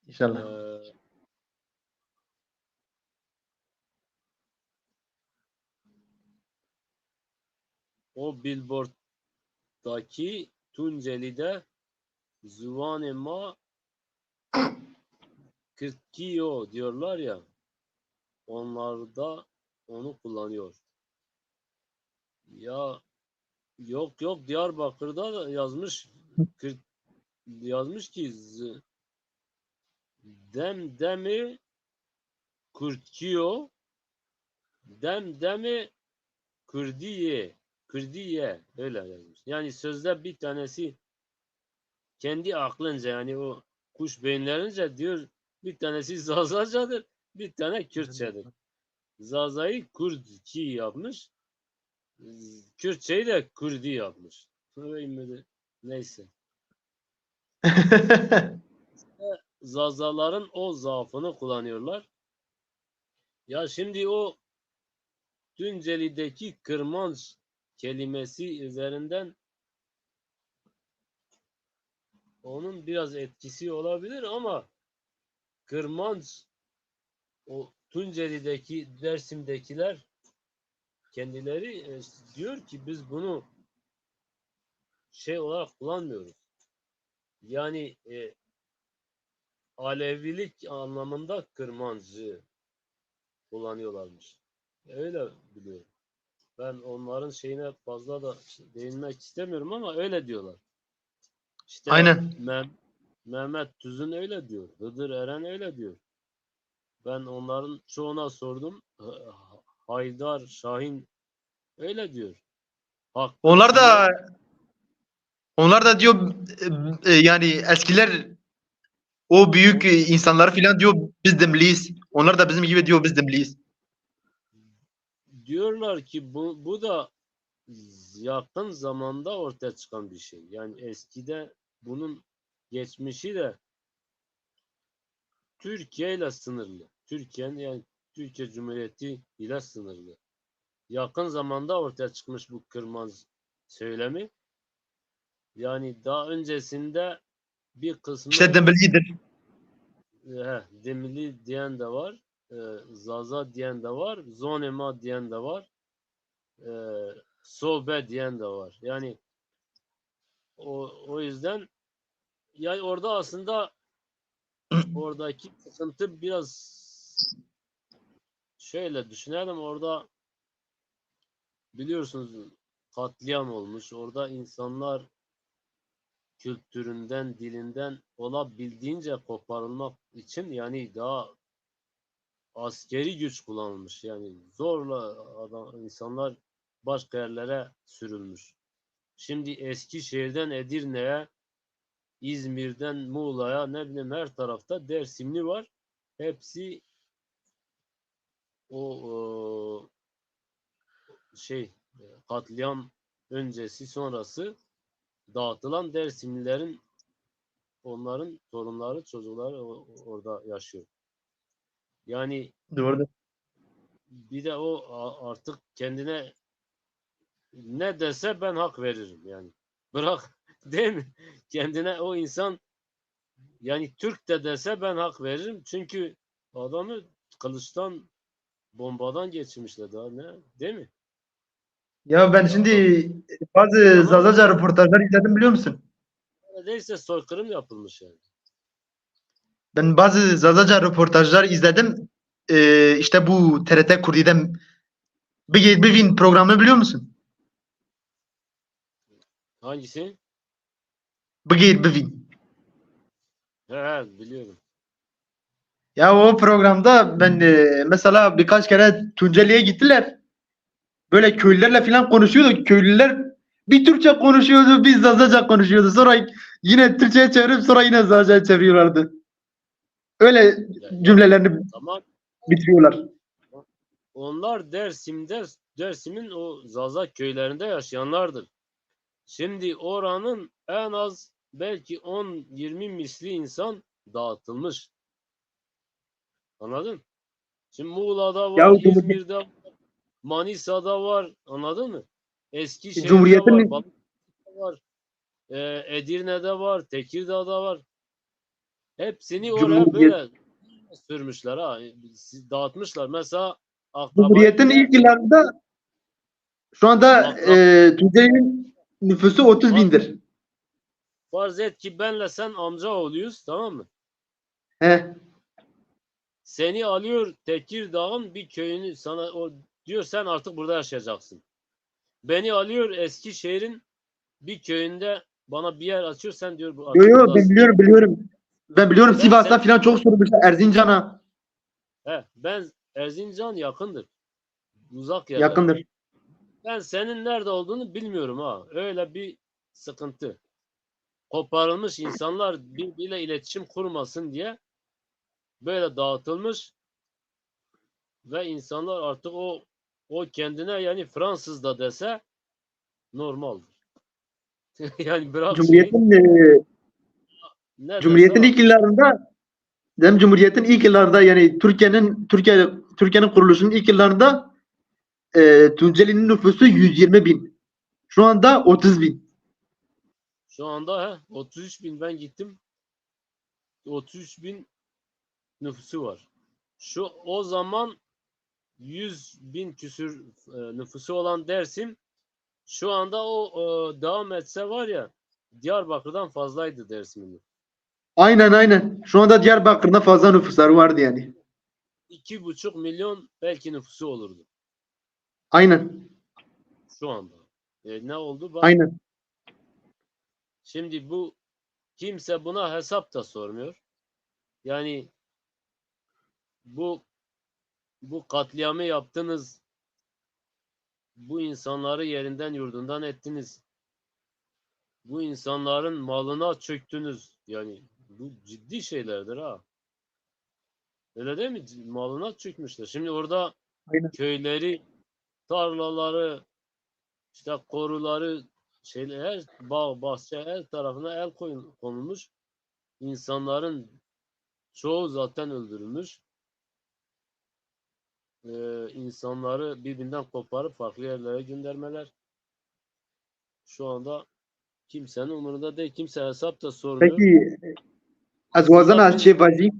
İnşallah. E, o billboarddaki Tunceli'de ziwanê ma Kürtçü yo diyorlar ya, onlar da onu kullanıyor. Ya yok yok, Diyarbakır'da da yazmış, Kürt, yazmış ki z- dem demi Kürtçü yo, dem demi Kürdiye, Kürdiye öyle yazmış. Yani sözde bir tanesi kendi aklınca, yani o kuş beyinlerince diyor, bir tanesi Zazacadır, bir tane Kürtçedir. Zazayı Kürtçü yapmış, Kürtçeyi de Kürdi yapmış. Öyle mi? Neyse. Zazaların o zaafını kullanıyorlar. Ya şimdi o Tunceli'deki kırmanç kelimesi üzerinden onun biraz etkisi olabilir ama kırmanç, o Tunceli'deki, Dersim'dekiler kendileri e, diyor ki biz bunu şey olarak kullanmıyoruz. Yani e, Alevilik anlamında kırmancı kullanıyorlarmış. Öyle biliyorum. Ben onların şeyine fazla da değinmek istemiyorum ama öyle diyorlar. İşte Aynen. Meh- Mehmet Tüzün öyle diyor. Hıdır Eren öyle diyor. Ben onların çoğuna sordum. H- Haydar Şahin öyle diyor. Hakkı Onlar da Sinan- onlar da diyor e, e, yani eskiler o büyük e, insanları filan diyor biz dimliyiz. Onlar da bizim gibi diyor biz dimliyiz. Diyorlar ki bu, bu da yakın zamanda ortaya çıkan bir şey. Yani eskide bunun geçmişi de Türkiye ile sınırlı. Türkiye'nin, yani Türkiye Cumhuriyeti ile sınırlı. Yakın zamanda ortaya çıkmış bu kırmanç söylemi. Yani daha öncesinde bir kısmı İşte Dimilidir. He, Dimili diyen de var, e, Zaza diyen de var, Zonê ma diyen de var, e, Sobe diyen de var. Yani o, o yüzden yani orada aslında oradaki sıkıntı biraz şöyle düşünelim, orada biliyorsunuz katliam olmuş. Orada insanlar kültüründen, dilinden olabildiğince koparılmak için yani daha askeri güç kullanılmış. Yani zorla adam, insanlar başka yerlere sürülmüş. Şimdi Eskişehir'den Edirne'ye, İzmir'den Muğla'ya, ne bileyim, her tarafta Dersimli var. Hepsi o, o şey, katliam öncesi sonrası dağıtılan Dersimlilerin, onların torunları, çocukları o- orada yaşıyor. Yani Doğrudur. Bir de o a- artık kendine ne dese ben hak veririm yani. Bırak, değil mi? Kendine o insan yani Türk de dese ben hak veririm. Çünkü adamı kılıçtan, bombadan geçirmişler daha ne? Değil mi? Ya ben şimdi bazı Zazaca röportajlar izledim, biliyor musun? Neredeyse soykırım yapılmış yani. Ben bazı Zazaca röportajlar izledim. Ee, işte bu T R T Kurdi'den Bigeyt Bivîn programını biliyor musun? Hangisi? Bigeyt Bivîn. He, he, biliyorum. Ya o programda ben e, mesela birkaç kere Tunceli'ye gittiler. Böyle köylülerle falan konuşuyordu. Köylüler bir Türkçe konuşuyordu, bir Zazaca konuşuyordu. Sonra yine Türkçe'ye çevirip sonra yine Zazaca'ya çeviriyorlardı. Öyle cümlelerini Tamam. bitiriyorlar. Onlar Dersim'de, Dersim'in o Zaza köylerinde yaşayanlardır. Şimdi oranın en az belki on yirmi misli insan dağıtılmış. Anladın? Şimdi Muğla'da var, Ya, Cumhuriyet- İzmir'de var, Manisa'da var. Anladın mı? Eskişehir'de Cumhuriyet'in- var, Balıkesir'de var, e, Edirne'de var, Tekirdağ'da var. Hepsini oraya Cumhuriyet- böyle sürmüşler ha. Siz dağıtmışlar. Mesela akrabayı Cumhuriyet'in bile- ilk yıllarında şu anda Akra- e, Tunceli'nin nüfusu otuz bindir. Farz et ki benle sen amca oluyoruz, tamam mı? He. Seni alıyor Tekirdağ'ın bir köyünü sana o diyor sen artık burada yaşayacaksın. Beni alıyor Eskişehir'in bir köyünde bana bir yer açıyor sen diyor bu Yo artık yo buradasın. Ben biliyorum biliyorum. Ben biliyorum Ben Sivas'ta sen- falan çok sormuşlar Erzincan'a. He, ben Erzincan yakındır. Uzak yerler. Yakındır. Ben senin nerede olduğunu bilmiyorum ha. Öyle bir sıkıntı. Koparılmış insanlar birbiriyle iletişim kurmasın diye böyle dağıtılmış ve insanlar artık o o kendine yani Fransız da dese normaldir. Yani bırak şeyi, Cumhuriyet'in e, ne Cumhuriyet'in dese ilk yıllarında, dedim Cumhuriyet'in ilk yıllarında yani Türkiye'nin Türkiye Türkiye'nin kuruluşunun ilk yıllarında e, Tunceli'nin nüfusu yüz yirmi bin. Şu anda otuz bin. Şu anda he, otuz üç bin ben gittim. otuz üç bin nüfusu var. Şu o zaman yüz bin küsür e, nüfusu olan Dersim şu anda o e, devam etse var ya Diyarbakır'dan fazlaydı Dersim'in. Aynen aynen. Şu anda Diyarbakır'da fazla nüfusları vardı yani. iki buçuk milyon belki nüfusu olurdu Aynen. şu anda. E, ne oldu? Bak, Aynen. Şimdi bu kimse buna hesap da sormuyor. Yani bu bu katliamı yaptınız. Bu insanları yerinden yurdundan ettiniz. Bu insanların malına çöktünüz. Yani bu ciddi şeylerdir ha. Öyle değil mi? Malına çökmüşler. Şimdi orada Aynen. Köyleri, tarlaları, işte koruları, şeyler, her bağ, bahçe, her tarafına el koyun- konulmuş. İnsanların çoğu zaten öldürülmüş. Ee, insanları birbirinden koparıp farklı yerlere göndermeler. Şu anda Kimsenin umurunda değil. Kimse hesap da sormuyor. Peki, ez wazena ez çê vajî.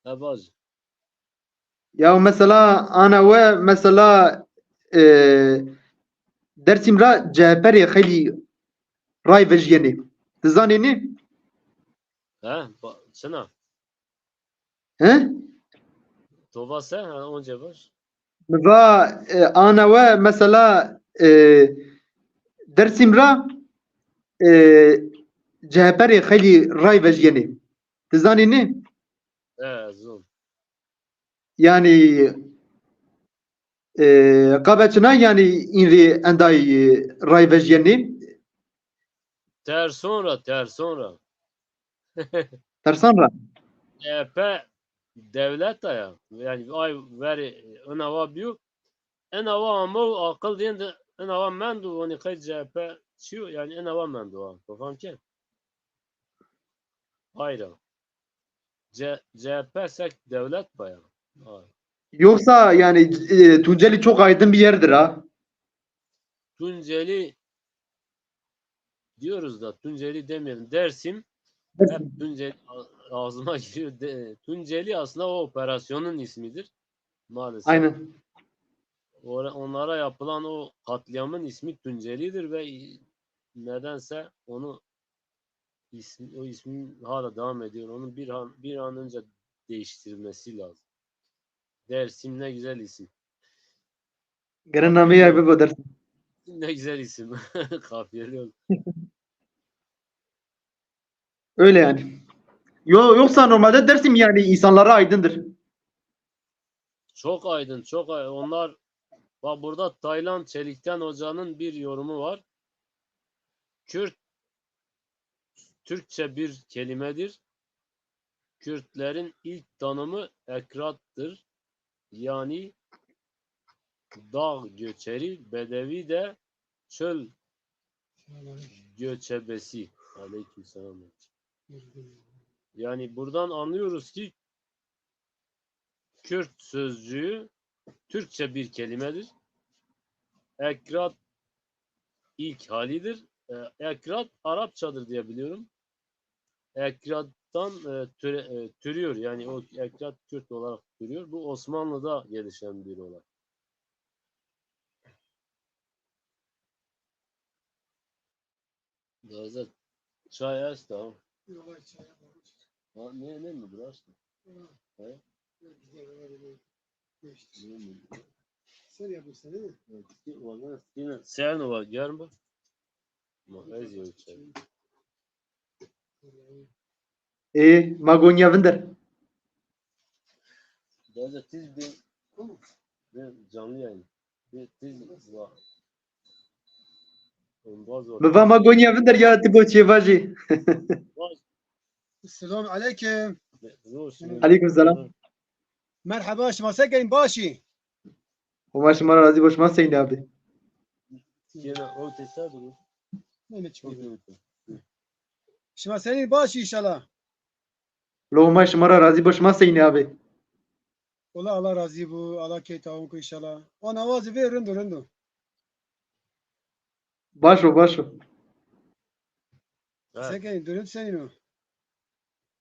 Ha, vaj. Ya mesela ana we mesela e, Dersim ra C H P rê xeylî ray vejîyenê. Ti zanê nê? Ha, ba- çina? He? To va se, ha, onca baş. Mi va e, ana we mesela e, Dersim ra e, C H P rê xeylî ray vejîyenê. Ti zanê nê? E, zon. Yanî e, qabe çina yanî în rê endayî ray vejîyenê? Terson ra, terson ra. Tersan ra. C H P dewleta ya. Yanî ay verê ina wa bîyo. Ina wa amo aqil dîn de ina wa mendo, wanî qey C H P çiyo, yanî ina wa mendo ha. To fam ke? Ay ra. C- CHP sek dewlet baya. Ay. Yoksa yani e, Tunceli çok aydın bir yerdir ha. Tunceli diyoruz da Tunceli demeyelim. Dersim, hep Tunceli a- ağzıma giriyor. De- Tunceli aslında o operasyonun ismidir. Maalesef. Aynen. Ora- Onlara yapılan o katliamın ismi Tunceli'dir ve nedense onu ismi, o ismi hala devam ediyor. Onun bir an, bir an önce değiştirilmesi lazım. Dersim ne güzel isim. Gene nameyê ay bibo Dersim. Ne güzel isim. Kafiyeli oldu. Öyle yani. Yo, yoksa normalde Dersim yani insanları aydındır. Çok aydın, çok aydın. Onlar, bak burada Taylan Çelikten Hoca'nın bir yorumu var. Kürt Türkçe bir kelimedir. Kürtlerin ilk tanımı ekrat'tır. Yani dağ göçeri, bedevi de çöl göçebesi. Aleykümselam. Yani buradan anlıyoruz ki Kürt sözcüğü Türkçe bir kelimedir. Ekrat ilk halidir. E, Ekrat Arapçadır diye biliyorum. Ekrat'tan e, türe- e, türüyor. Yani o Ekrat Kürt olarak türüyor. Bu Osmanlı'da gelişen bir olay. Daza çay esta. Yok, ay, çay yapmamış. Ha, ne, ne mi burası? Hı. He? Yok, güzel, öyle bir geçti. Ne mi? Sen yapmışsın, değil mi? Evet, ki- valla yine sen var, gel bak. Bak, ez yok çay. Ê, ma gonîya vinder. Daza tiz bir, bir canlı yayın. Bir tiz var. Ombaz var. Mi va ma gonîya vinder ya ti bo çêvajî. Selamun aleyküm. Aleyküm selam. Merhaba, şima se kenî, başî? Homa şima ra razî bo, şima seynî abi? Yine o tesadüf. Ne, ne çıkıyor? Şima senî, başî inşallah. Lo, Homa şima ra razî bo, şima seynî abi? Wela Allah razî bo, Allah key tawun ku inşallah. Ana wazî vê rind o, rind o. Baş o, baş o. Ha. Se kenî, durum senîn o?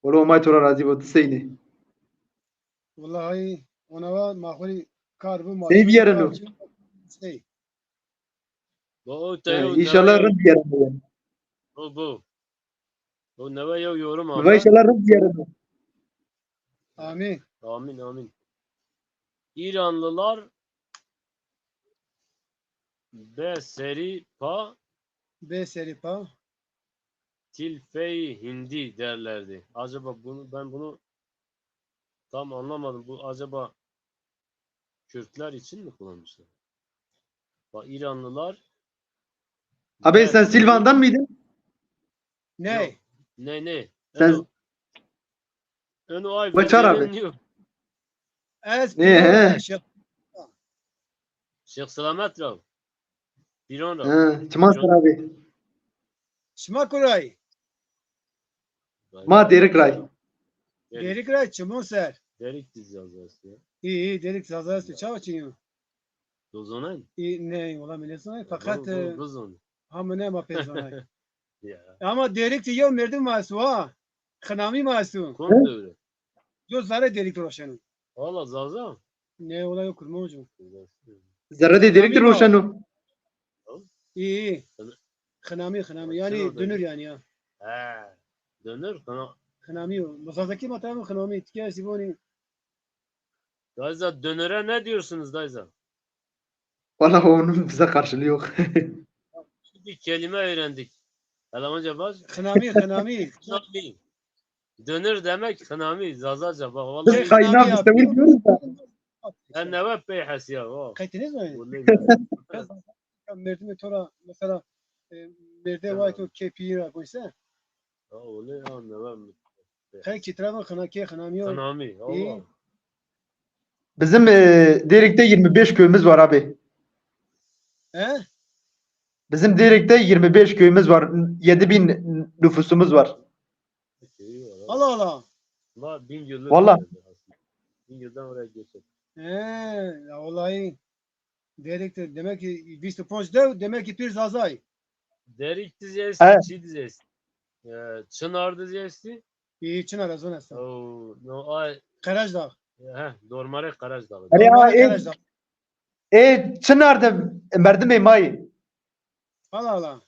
Wela Homay to ra razî bo, ti seynî? Wela hay, ona wa ma xo rê kar bo, ma... Sey biyereno? Sey. Bo o te... Ha, yo, inşallah rind biyereno yanî. Bo, bo. Bu neve yew yorum ama. Ve inşallah rind biyereno. Amin. Amin, amin. İranlılar be serî pa, be serî pa, tilfey hindi derlerdi. Acaba bunu, ben bunu tam anlamadım. Bu acaba Kürtler için mi kullanmışlar? Bak, İranlılar... Abi, sen Silvan'dan mıydın? Ne? Yok. Ne, ne? Sen... Eno, eno ay... Ve çar abi. Yok. Ez... Ne, he? Şık... Şık Selamet ra. Pîran ra. Ha, çima ser abi? Şima kuray? Ma Dêrik ray. Dêrik ray, çimon ser. Dêrik di Zaza esto ya. İyi, iyi, Dêrik Zaza esto. Çawa çinyo? Do zonay? İyi, ne, wela mi nêzonay. Fakat, e, ha, mi ne ma pê zonay. Ya. Ama Dêrik de yew merdim ma esto ha. Xinamî ma esto. Kom dewre? Yo zerrê Dêrik de roşeno. Valla Zaza. Ne, ola yo Kurmanc o. Zerrê Dêrik de roşeno. İyi, iyi. Xinamî, xinamî. Yani dönür yani ya. He. Dönür, xina- Xinamî o. Zazakî ma tamam xinamî. Tike siboni. Dayza, dönere ne diyorsunuz dayza? Valla onun bize karşılığı yok. Bir kelime öğrendik. Almanca bak. Xinamî, xinamî. Xinamî. Döner demek xinamî, Zazaca. Bak, vallahi. Biz kaynağı mustewî diyoruz da. En neve pey hesiya, o. Kayıtınız mı? Merdim to ra, mesela, e, merde vay to kepî ra koysa. Ha, o ne ya, neve mi? Xey çitira xina ke xinamî yo. Xinamî, Allah. Bizim, e, Dêrik'te yirmi beş köyümüz var abi. He? Bizim Dêrik'te yirmi beş köyümüz var. Yedi bin nüfusumuz var. Allah Allah. Var, Bingöl'lü. Valla. Bingöl'den oraya geçer. He, ya vallahi. Dêrik de, demek ki vîst û ponc dew, demek ki pir Zazay. Dêrik diz esti, çi diz esti? E, Çınar diz esti? İyi, Çınar ez ona. O, no, ay. Qeracdağ. He, dormarê Qeracdağ. Erê, ha, e, Qeracdağ. E, Çınar de merdimê ma yê. Allah Allah.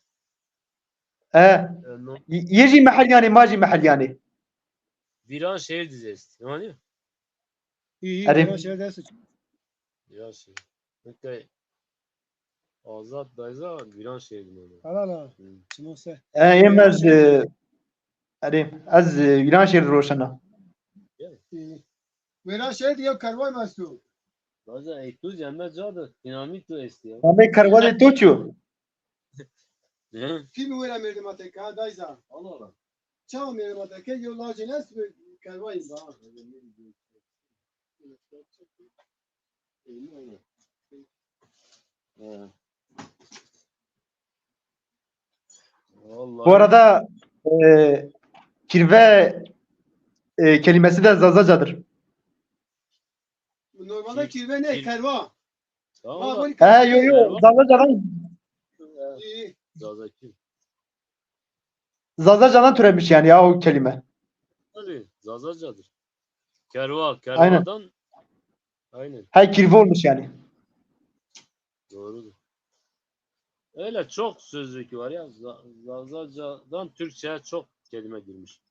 E, e, no. Yê jî mehelyanê, ma jî mehelyanê. Viranşehir diz esti. Yanî? İyi, iyi. Erê. Viranşehir de suç. Viranşehir. Peki, Azad dayza Viranşehir mi? Hala la. Hı. Çimo se. E, yem ez, e, erê, ez, e, Viranşehir roşena. Gel. İyi. Viranşehir diye kervay mestu. Dayza, ey tu cembe ca de dinamik tu esti ya. Ama kervay de tu çu? Hı? Kim wera merdim ateka, dayza? Allah Allah. Çawa merdim ateka, yo lacê nes kervay da. He. Vallahi. Bu arada, e, kirve, e, kelimesi de Zazacadır. Normalde kirve ne? Kir- Kerva. Tamam. Ha, ha, böyle he, yo, yo, kerva. Zazacadan. İyi. Zazakî. Zazacadan türemiş yani ya o kelime. Tabii, Zazacadır. Kerva, aynen. Kervadan. Aynen. Ha, kirve olmuş yani. Doğrudur. Öyle çok sözlük var ya. Za- Zazacadan Türkçe'ye çok kelime girmiş.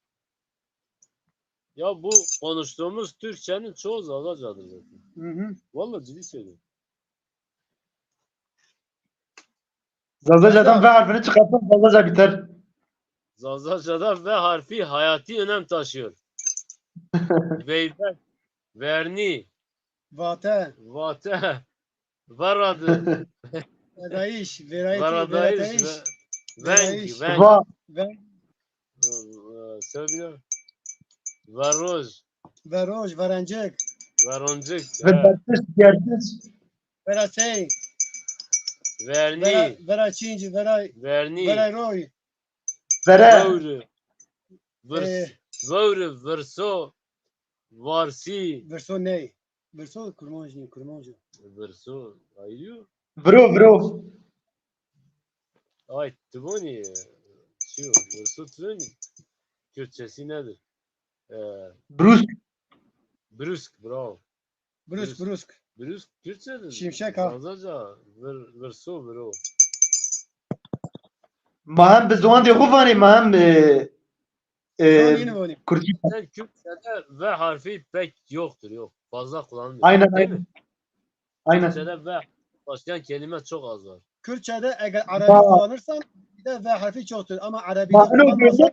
Ya bu konuştuğumuz Türkçenin çoğu Zazacadır zaten. Hı hı. Vallahi ciddi söylüyorum. Zazacadan V harfini çıkartsan Zazaca biter. Zazacadan V harfi hayati önem taşıyor. Veybet, verni, vate, vate, veradı. Verayış, verayış, veradayış, verayış. Ve-, venk, verayış. Venk. Va- Venk. Ee, söyle. Verroj. Verroj, verencik. Veroncik, he. Verbertiş, gertiş. Vera sey. Verni. Vera, vera çinci, vera, verni. Vera roy. Vere. Vewri. Virs-, ee, vewri, virso, varsi. Virso ney? Virso kurmanc nî, kurmanc o. Virso ayrı. Viro, viro. Ay, tu vonî, çi yo? Virso tu vonî? Kürtçesi nedir? Ee, brüsk. Brüsk, bravo. Brüsk, brüsk. Brüsk Kürtçedir. Şimşek ha. Zazaca, vir-, virso, viro. Ma hem bi ziwandê xwu vanê, ma hem, e, e, Kürtçe. Zaten Kürtçe'de V harfi pek yoktur, yok. Fazla kullanılmıyor. Aynen, değil mi? Aynen. Kürtçe'de V başlayan kelime çok az var. Kürtçe'de eğer Arabi kullanırsan bir de V harfi çoktur ama Arabi'de kullanmazsan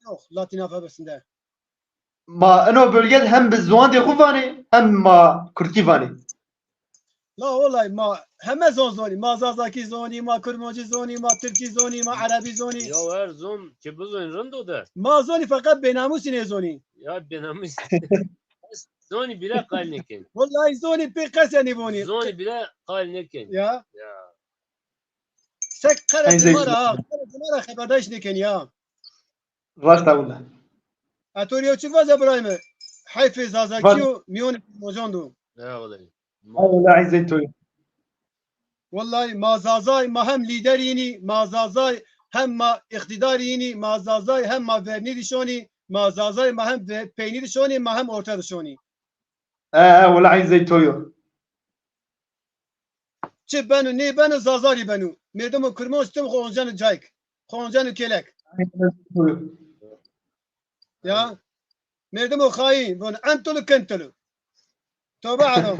yok. Latin alfabesinde. Ma ino bölge de hem bi ziwandê xwu vanê, hem ma kurdkî vanê. La olay ma heme zon zonî. Ma zazakî zonî, ma kurmancî zonî, ma tirkî zonî, ma erebî zonî. Ya her zon ki bizonî rind o de. Ma zonî feqet bênamûsî nêzonî. Ya bênamûs. Zonî bile qal nêkenî. Wellahî zonî pê qese nêvonî. Zonî bile qal nêkenî. Ya. Ya. Sek qere ma ra, qere ma ra xeberdayîş nêkenî ya. Raşt a wina. A to rê yew çik vaze birayê mi? Heyfê zazakî yo mîyonê kurmancan do. Ya wellahî. Ha wellahî, zey to yo. Wellahî ma zazay, ma hem lîder înî, ma zazay, Hem ma îqtîdarî yînî, ma Zazay, hem ma vernî di şonî, ma Zazay, ma hem ve-, peynî di şonî, ma hem orte di şonî. E, e, wela eyn zey to yo. Çi beno, nê beno, Zazarî beno. Merdimo Kirmanc tim xo onceno cayk. Xo onceno kêlek. Ya. Merdimo xayîn, von entulu kentulu. Tobe alo.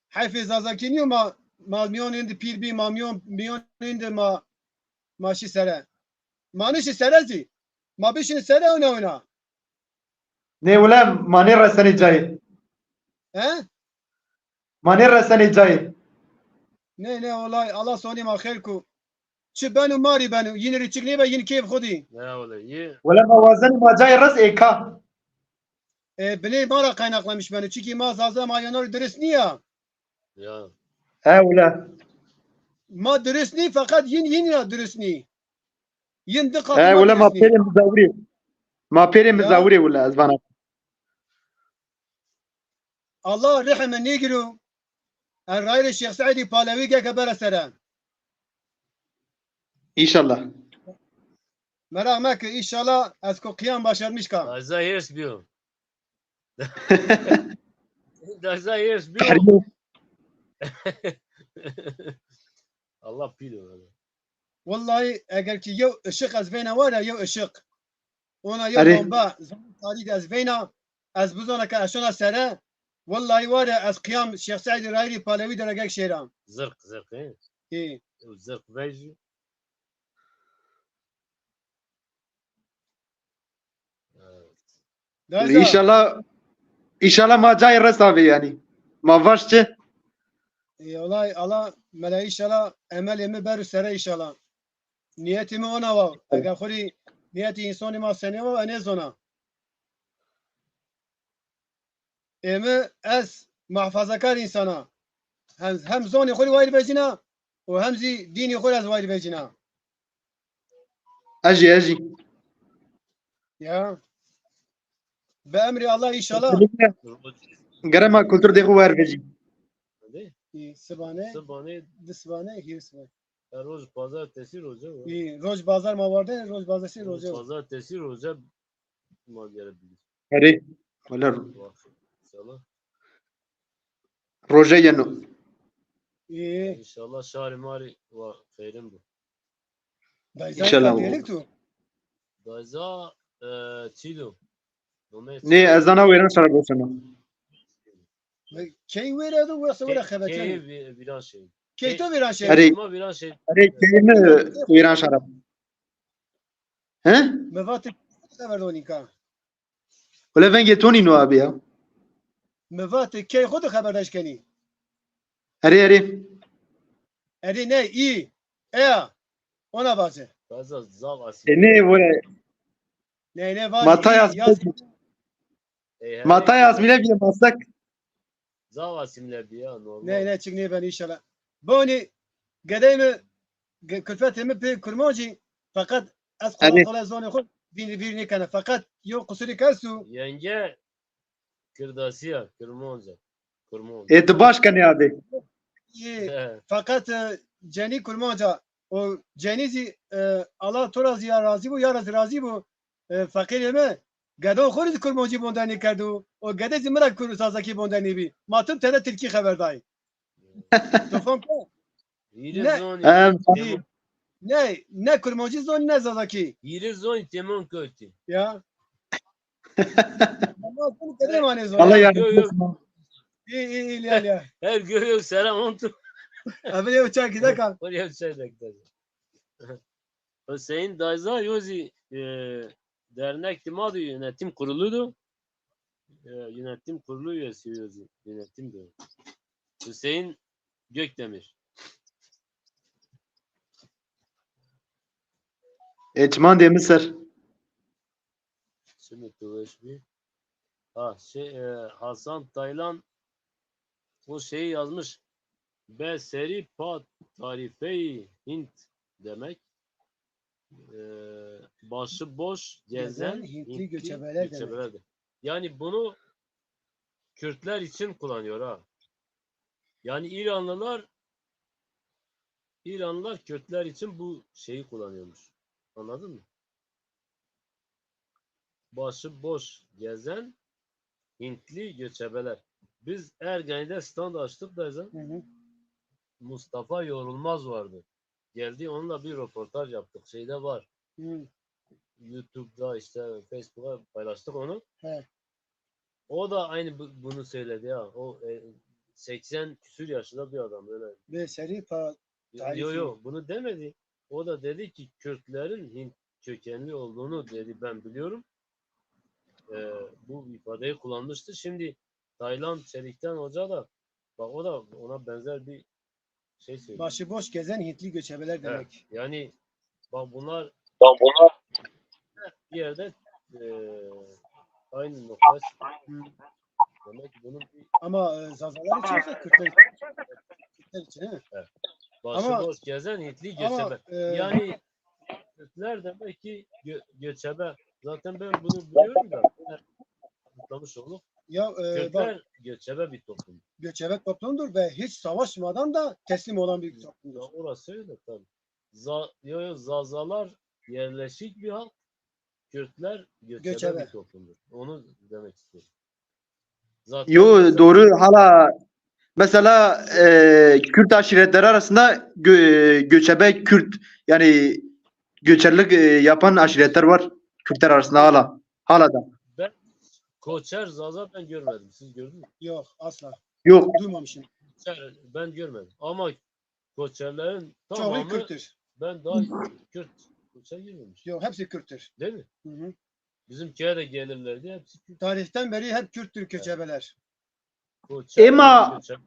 Heyfê Zazakî nîyo ma, ma mîyon indi pîr bî, ma mîyon, mîyon indi ma, ma şî sere. Ma nişî sere zî. Ma bişîn sere ona ona. Nê wele ma nêresenê cayê. He? Ma nêresenê cayê. Nê, nê, olay, Allah sonî ma xêr ku. Çi beno ma rî beno. Yin rî çik nêbe, yin keyf xo dî. Ya wele, yê. Wele ma wazenê ma cayê res êka. E, binê ma ra kaynaklanmış beno. Çikî ma Zaza ma yanor dirist nîya. Ya. He wele. Ma dirist nî, feqet yin, yin ya dirist nî. Yin di qat He ma wele ma dirist nî. pêrê mizawirê. Ma pêrê mizawirê wele ez vana. Allah rehme nêgiro. En rayirê Şêx Seîdî Palewî geke bere sere. Înşallah. Meraq meke, înşallah ez ko qiyam başarmış ka. Dayza hêrs biyo. Dayza hêrs biyo. Allah pîl o. Wellahî eger ki yew ışık ez veyna ware, yew ışık. Ona yew bomba, zaman tarî de ez veyna, ez bizona ke ez şona sere, wellahî ware ez qiyam Şêx Seîdî rayirî Palewî de regek şêra. Zirq, zirq, he? Ê. Ew zirq vejî. Dayza. Înşallah, înşallah ma cayê rest avê yanî. Ma vaş çi? Ê, olay, Allah, mela înşallah emelê mi beru sere înşallah. Niyetê mi ona wa. Eger xo rî niyetê însanê ma senê wa, enê zona. Ê mi ez muhafazakar însan a. Hem, hem zonê xo rî wayîr vecîna û hem zî dînê xo rî ez wayîr vecîna. Ez jî, ez jî. Ya. Bi emrê Allah înşallah. Gere ma kultur dê xo wer vecî. Ê, sibane, Sibane, di sibane, hîrê sibane. e, roj pazartesi roje o. Ê, roj bazar ma warde, roj bazartesi roje. Pazartesi roje ma gere bilî. Erê. Wele Bak, înşallah. Roje yeno. Ê, Înşallah şarê ma rî wa xeyrin bu. Dayza Înşallah. Diyalek tu. Dayza e, çî do? Nome Nê, ez zana Wêran Şarab roşeno. Key wêre do, wese were xebetenî. Key vîran şey. Key to vîran şey. Erê. Ma vîran şey. Erê, keyê mi Wêran Şarab. He? Mi vatê xeber donî ka. Wele vengê to nîno abi ya. Mi vatê key xo de xeberdaş kenî. Erê, erê. Erê ne, î. Eya. Ona vaze. Dayza zaf E nê wele. Ne, ne vaze. Ma tay Î, asmîle yaz. Bî. Ma tay asmîle bîye masek. Zaf asîmle bî ya, normal. Ne, ne, çik nêben înşallah. Bonî gedey mi, ge- kulfetê mi pê kurmancî, feqet ez qala qala zonê xo vîr, vîr nêkena. Feqet yew qusurî ke esto. Yenge Kirdasî ya, Kirmanc a. Kirmanc. Ê, ti baş kenê abi. Ê, feqet e, cenî kurmanc a. O cenî zî e, Allah to ra zî ya razî bo, ya ra zî razî bo. E, feqîrê mi, gedo xo rê zî kurmancî bonder nêkerdo. O gede zî mi ra kur zazakî bonder nêbî. Ma tim tede tirkî xeber dayî. To fam ke? Hîrê Ne. zonî. Em, Temon. Ne, ne kurmancî zonî ne zazakî. Hîrê zonî temon kewtî. Ya. Ama bunu kede mane zor. Allah Yo, yardım yo. etsin. İyi, iyi, iyi, ya, ya. Her göğü sere ontu. Abi ya uçak giderken. Oraya bir şey de gider. Hüseyin Dayza yo zî e, dernek di ma di yönetim kurulu du. E, yönetim kurulu üyesi yo zî. Yönetim de. Hüseyin Gökdemir. Ê, çiman dê mi ser. Şimdi tu weş bir. Ha, şey, e, Hasan Taylan o şeyi yazmış. Be seri pa tarifeyi Hint demek. E, başı boş gezen Gezen Hintli göçebeler demek. Göçebeler de. Yani bunu Kürtler için kullanıyor ha. Yani İranlılar İranlılar Kürtler için bu şeyi kullanıyormuş. Anladın mı? Başı boş gezen Hintli göçebeler. Biz Ergani'de stand açtık da, Ezan. Hı hı. Mustafa Yorulmaz vardı. Geldi, onunla bir röportaj yaptık. Şeyde var. Hı. YouTube'da, işte Facebook'a paylaştık onu. He. O da aynı bu- bunu söyledi ya. O e, seksen küsür yaşında bir adam öyle. Ve seri pa Yo, yo, yo, bunu demedi. O da dedi ki Kürtlerin Hint kökenli olduğunu dedi, ben biliyorum. E, bu ifadeyi kullanmıştı. Şimdi Taylan Çelikten Hoca da, bak, o da ona benzer bir şey söylüyor. Başıboş gezen Hintli göçebeler demek. Yani bak, bunlar bir yerde e, aynı noktaya çıkıyor. Hı. Demek ki bunun bir Ama e, Zazalar için ise Kürtler için. Kürtler için, değil mi? Evet. Ama Başıboş gezen Hintli ama göçebe. e, Yani Kürtler demek ki gö- göçebe. Zaten ben bunu biliyorum da, kanıtlamış olduk. Ya e, bak, Kürtler göçebe bir toplum. Göçebe toplumdur ve hiç savaşmadan da teslim olan bir toplumdur. Ya orası öyle tabii. Za, yo, yo, Zazalar yerleşik bir halk. Kürtler göçebe Göçebe. bir toplumdur. Onu demek istiyorum. Zaten Yo, mesela doğru. Hala mesela e, Kürt aşiretleri arasında gö- göçebe Kürt, yani göçerlik e, yapan aşiretler var Kürtler arasında hala. Hala da. Ben Koçer Zaza ben görmedim. Siz gördünüz mü? Yok, asla. Yok. Duymamışım. Koçer ben görmedim. Ama Koçerlerin Çoğu tamamı Kürttür. Ben daha Kürt Koçer görmemiş. Yok, hepsi Kürttür. Değil mi? Hı hı. Bizim köye de gelirlerdi, hepsi Kürt. Tarihten beri hep Kürttür göçebeler. Koçer Ema Koçer.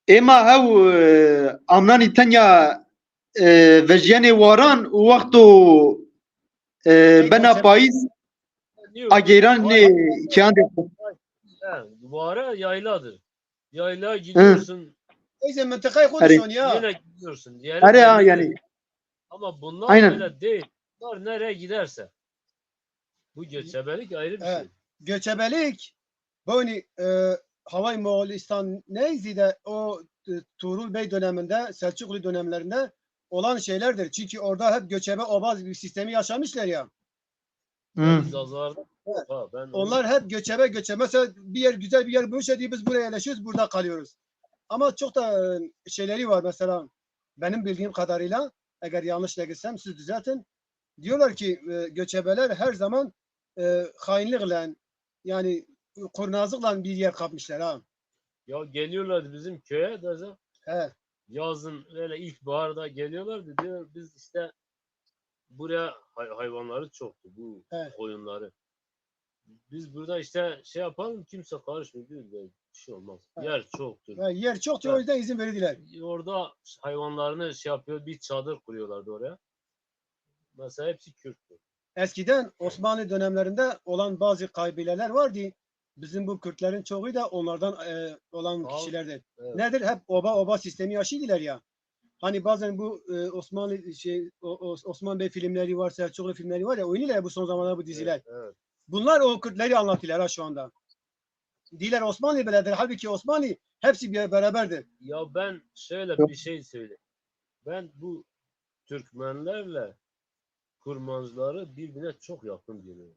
Ema hew e, amnanî tenya e, vejyenê waran û wexto e, Ey bena koçer- payîz Yok. ageyranê Vay, keyandê xo. He, Vare yayladır. Yaylaya Hı. gidiyorsun. Neyse, mıntıkayı Erê. konuşuyorsun ya. Yine gidiyorsun. Yeri Erê ha, bellidir. Yani. Ama bunlar Aynen. öyle değil. Bunlar nereye giderse. Bu göçebelik ayrı bir Evet. şey. Göçebelik, boni e, Havay Moğolistan neyse de o e, Tuğrul Bey döneminde, Selçuklu dönemlerinde olan şeylerdir. Çünkü orada hep göçebe oba bir sistemi yaşamışlar ya. Hı. Zazalarda yok ha, ben Onlar hep göçebe göçebe. Mesela bir yer, güzel bir yer bulmuşsa diyor, biz buraya yerleşiyoruz, burada kalıyoruz. Ama çok da e, şeyleri var mesela, benim bildiğim kadarıyla, eğer yanlış da gitsem siz düzeltin. Diyorlar ki e, göçebeler her zaman e, hainlikle, yani kurnazlıkla bir yer kapmışlar ha. Ya geliyorlardı bizim köye de He. yazın, öyle ilkbaharda geliyorlardı. Diyor, biz işte buraya hay- hayvanları çoktu, bu Evet. koyunları. Biz burada işte şey yapalım, kimse karışmıyor, diyor, bir şey olmaz. Evet. Yer çoktur. Ha, yer çoktur, o Evet. yüzden izin verdiler. Orada hayvanlarını şey yapıyor, bir çadır kuruyorlardı oraya. Mesela hepsi Kürttü. Eskiden Osmanlı dönemlerinde olan bazı kabileler vardı. Bizim bu Kürtlerin çoğu da onlardan e, olan Al- kişilerdi. Evet. Nedir? Hep oba oba sistemi yaşıydılar ya. Hani bazen bu e, Osmanlı şey o- o- Osman Bey filmleri var, Selçuklu filmleri var ya, oynuyorlar ya bu son zamanlarda bu diziler. Evet, evet. Bunlar o Kürtleri anlatıyorlar ha şu anda. Diyorlar Osmanlı böyledir. Halbuki Osmanlı hepsi bir beraberdir. Ya ben şöyle bir şey söyleyeyim. Ben bu Türkmenlerle Kurmancları birbirine çok yakın görüyorum.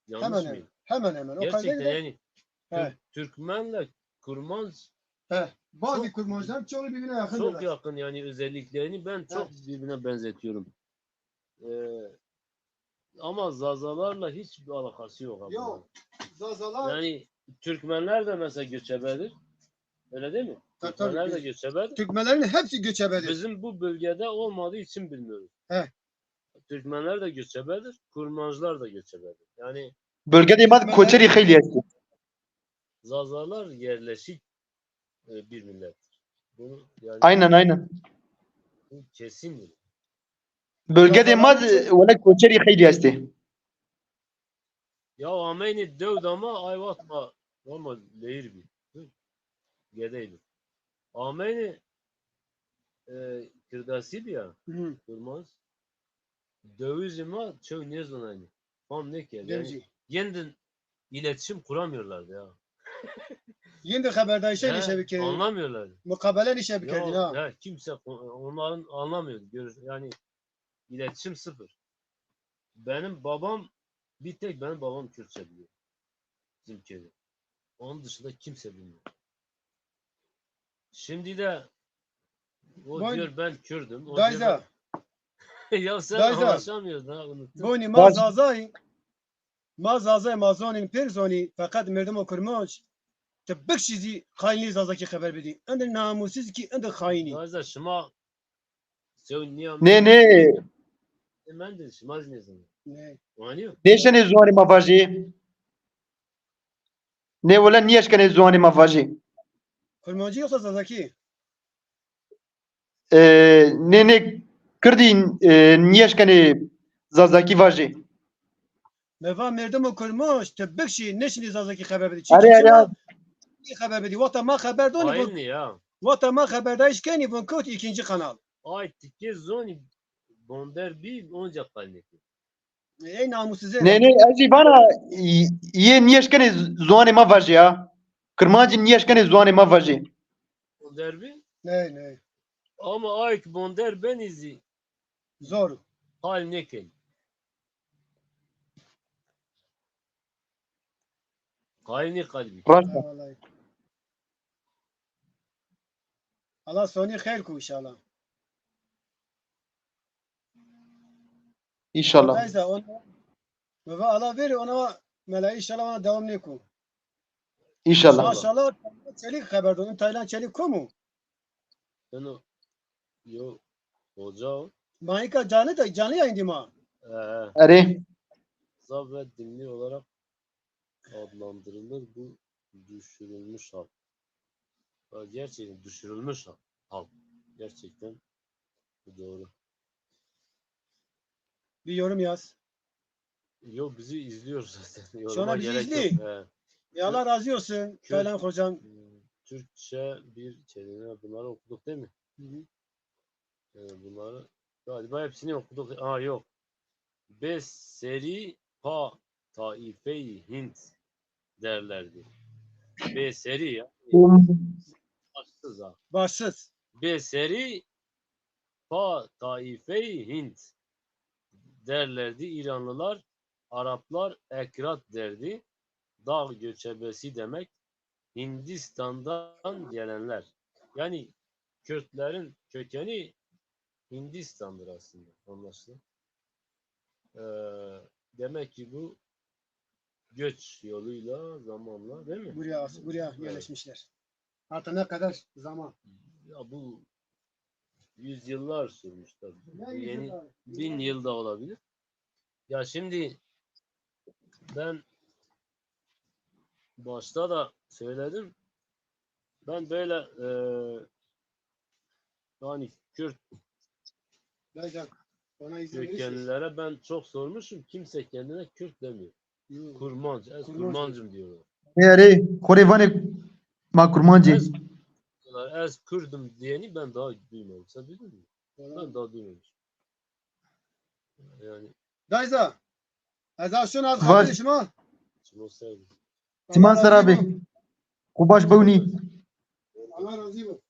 Yanlış Hemen mıyım? hemen. Hemen hemen. O Gerçekten kadar da yani He. Türk- Türkmenle Kurmanc He. Bazı Çok- Kurmanclar çoğu birbirine yakın. Çok yakın yani, özelliklerini ben çok He. birbirine benzetiyorum. Ee, ama Zazalarla hiçbir alakası yok abi. Yok. Zazalar Yani Türkmenler de mesela göçebedir. Öyle değil mi? Tabii, tabii. Türkmenler de göçebedir. Türkmenlerin hepsi göçebedir. Bizim bu bölgede olmadığı için bilmiyoruz. He. Türkmenler de göçebedir, Kurmanclar da göçebedir. Yani Bölgede ma Türkmenler koçerî xeylî estî. Zazalar yerleşik e, bir millettir. Bunu yani Aynen, aynen. bu kesindir. Bölgede ma Zazalar için wele koçerî xeylî estî. Ya ameynî dew de ma, ay wext ma, ama leyir bî. Gedey bî. Ameynî e, Kirdasî bî ya. Hı. Durmaz. Döviz ma çok ne zonaydı. Tam ne ki yani. Döviz. Yeniden iletişim kuramıyorlardı ya. Yeni bir haberdayışa He, nişe bir kere. Anlamıyorlar. Mukabele nişe bir kere, Yok, ha. Ya kimse ko- onların anlamıyor. Görüş, yani iletişim sıfır. Benim babam, bir tek benim babam Kürtçe biliyor. Bizim köyde. Onun dışında kimse bilmiyor. Şimdi de o Boy- diyor ben Kürdüm. O Dayza. Diyor ben... Ya sen Dayza. Anlaşamıyorsun ha, unuttun. Bonî ma Zazay. Ma Zazay ma zonîn pêr zonî, feqet merdimo Kurmanc ti bikşî zî xayînlî Zazakî xeber bidî. Indi namusiz kî indi xayînî. Dayza şima sew niya Nê, nê. Mendin şima zî nêzin. Nê. Wanî yo? Nêşenê ziwanê ma vajê. Nê wele nîyeşkenê ziwanê ma vajê. Kurmancî yoxsa Zazakî? E, nê, nê, Kirdî, e, nîyeşkenê Zazakî vajê. Meva merdimo Kurmanc ti bikşî nêşinî Zazakî xeber bidî. Erê, erê. Xeber bidî. Wexta ma xeber donî. Aynı ya. Wexta ma xeberdayîş kenî von kewt îkincî kanal. Ay tikê zonî bonder bî onca kalnekî. Ey namusize. Nê, nê, ez zî vana, y- yê nîyeşkenê ziwanê ma vajê ya. Kirmancî nîyeşkenê ziwanê ma vajê. Bonder bî? Ney, ney. Ama ayk bonder benî zî. Zor. Hal nêkenî. Qayîl nî qalbî. Rast. Allah sonî xeyr ku inşallah. İnşallah. Neyse, ona, ve Allah veri ona mela inşallah ona devam ne ku. İnşallah. Maşallah, Çelik xeber don. Taylan Çelik komu? Eno yo hoca o. Mayika canlı da, canlı yayın değil mi? Ee, Erê. Zaf ve dinli olarak adlandırılır bu düşürülmüş halk. Ha, gerçekten düşürülmüş halk. Gerçekten bu doğru. Bir yorum yaz. Yok, bizi izliyor zaten. Şu anda bizi izliyor. He. Ya Allah razı olsun Taylan hocam. Türkçe bir kelime, bunları okuduk değil mi? Hı hı. Ee, bunları galiba hepsini okuduk. Aa, yok. Bê serî pa taîfeyî Hint derlerdi. Bê serî ya. Başsız ha. Başsız. Bê serî pa taîfeyî Hint derlerdi. İranlılar, Araplar ekrat derdi. Dağ göçebesi demek. Hindistan'dan gelenler. Yani Kürtlerin kökeni Hindistan'dır aslında. Anlaşıldı. Ee, demek ki bu göç yoluyla, zamanla, değil mi? Buraya, buraya yerleşmişler. Hatta ne kadar zaman? Ya bu yüzyıllar sürmüş tabii. Ne yüzyıllar? Yeni bin yıl da olabilir. Ya şimdi ben başta da söyledim. Ben böyle, e, yani Kürt kökenlilere ben çok sormuşum. Kimse kendine Kürt demiyor. Kurmanc, ez Kurmancım diyorlar. Erê, xo rê vanê ma Kurmancî. Ez, ez Kürdüm diyeni ben daha duymadım. Sen duydun mu? Ben daha duymamışım. Yani. Dayza, ez aşon az xatirê şima. Şima ser. Sima ser abi. Xo baş bewnî. Allah razı olsun.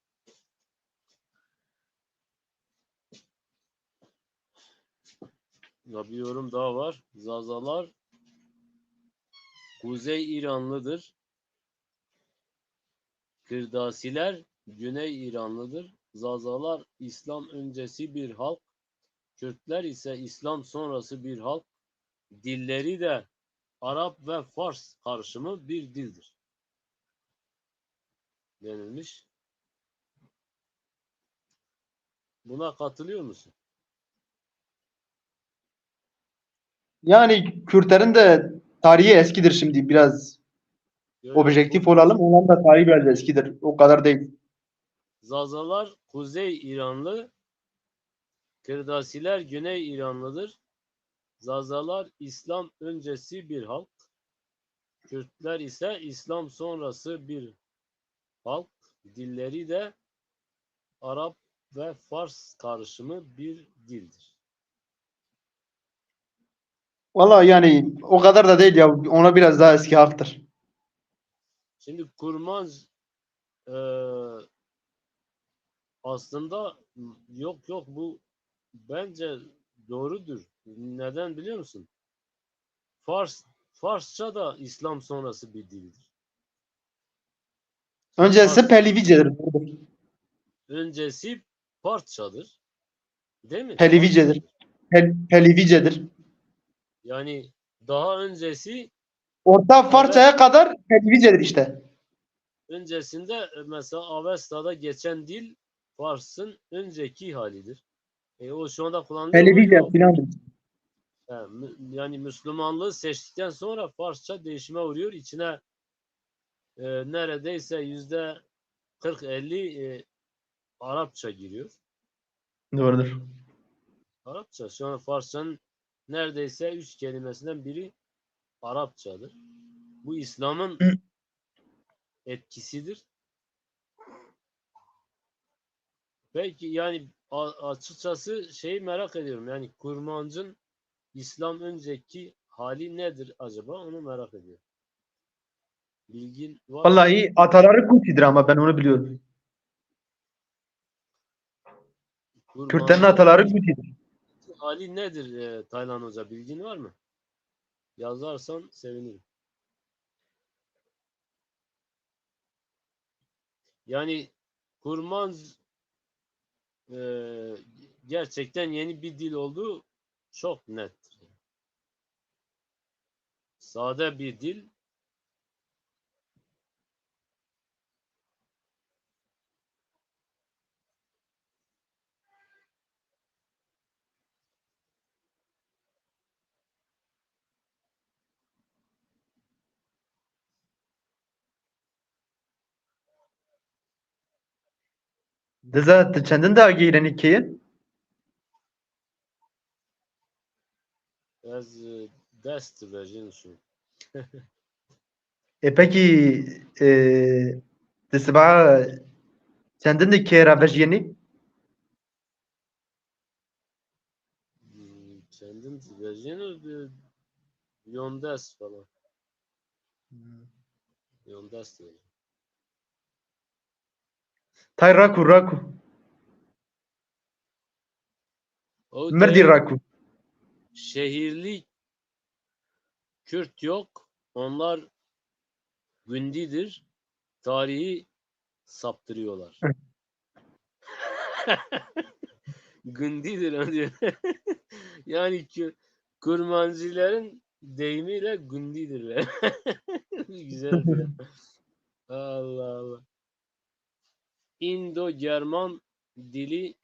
Ya bir yorum daha var. Zazalar Kuzey İranlıdır. Kırdasiler Güney İranlıdır. Zazalar İslam öncesi bir halk. Kürtler ise İslam sonrası bir halk. Dilleri de Arap ve Fars karışımı bir dildir. Denilmiş. Buna katılıyor musun? Yani Kürtlerin de tarihi eskidir şimdi biraz. Yok, yok, objektif olalım. Onların da tarihi biraz eskidir. O kadar değil. Zazalar Kuzey İranlı, Kırdasiler Güney İranlıdır. Zazalar İslam öncesi bir halk. Kürtler ise İslam sonrası bir halk. Dilleri de Arap ve Fars karışımı bir dildir. Valla yani o kadar da değil ya. Ona biraz daha eski halktır. Şimdi kurmanc e, aslında yok yok bu bence doğrudur. Neden biliyor musun? Fars Farsça da İslam sonrası bir dildir. Öncesi Pehlivicedir. Öncesi Partçadır. Değil mi? Pehlivicedir. Pel, Pehlivicedir. Yani daha öncesi Orta Farsçaya kadar Pehlivicedir işte. Öncesinde e, mesela Avesta'da geçen dil Fars'ın önceki halidir. E, o şu anda kullanılıyor. Pehlivice filandır. Yani, yani Müslümanlığı seçtikten sonra Farsça değişime uğruyor. İçine e, neredeyse yüzde kırk elli e, Arapça giriyor. Doğrudur. Arapça. Şu an Farsçanın neredeyse üç kelimesinden biri Arapçadır. Bu İslam'ın etkisidir. Peki yani açıkçası şeyi merak ediyorum. Yani kurmancın İslam önceki hali nedir acaba? Onu merak ediyorum. Bilgin var mı? Vallahi ataları Guti'dir ama ben onu biliyorum. Kürtlerin ataları Guti'dir. Hali nedir e, Taylan Hoca? Bilgin var mı? Yazarsan sevinirim. Yani kurmanc e, gerçekten yeni bir dil oldu. Çok nettir. Sade bir dil. Diza, ti çendin de ageyrenî keye? Ez e, dest vejîn şu. E peki e, ti siba çendin de keye ra vejîyenî? Çendin vejîno yondes falan. Yondes vejîno. Tay raku raku. Mirdî raku. Şehirli Kürt yok. Onlar gündidir. Tarihi saptırıyorlar. Gündidir o diyor. Yani kurmancilerin deyimiyle gündidirler. Güzel diyor. Allah Allah. İndo-German dili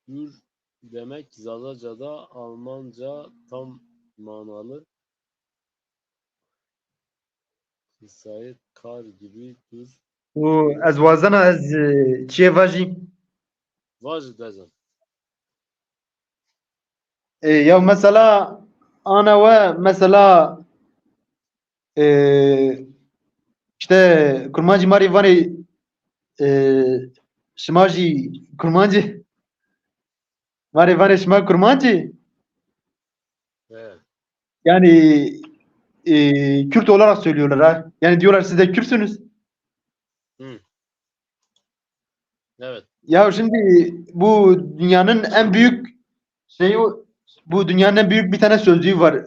gür demek Zazaca'da, Almanca tam manalı. Kısayı kar gibi dur. Û ez wazena ez e, çiyê vajî. Vajî dezem. E, ya mesela ana we mesela e, işte kurmancî ma rê vanê e, şima jî kurmancî ma rê vanê şima kurmancî. Evet. Yani e, Kürt olarak söylüyorlar ha. Yani diyorlar siz de Kürtsünüz. Hı. Evet. Ya şimdi bu dünyanın en büyük şeyi, bu dünyanın en büyük bir tane sözlüğü var.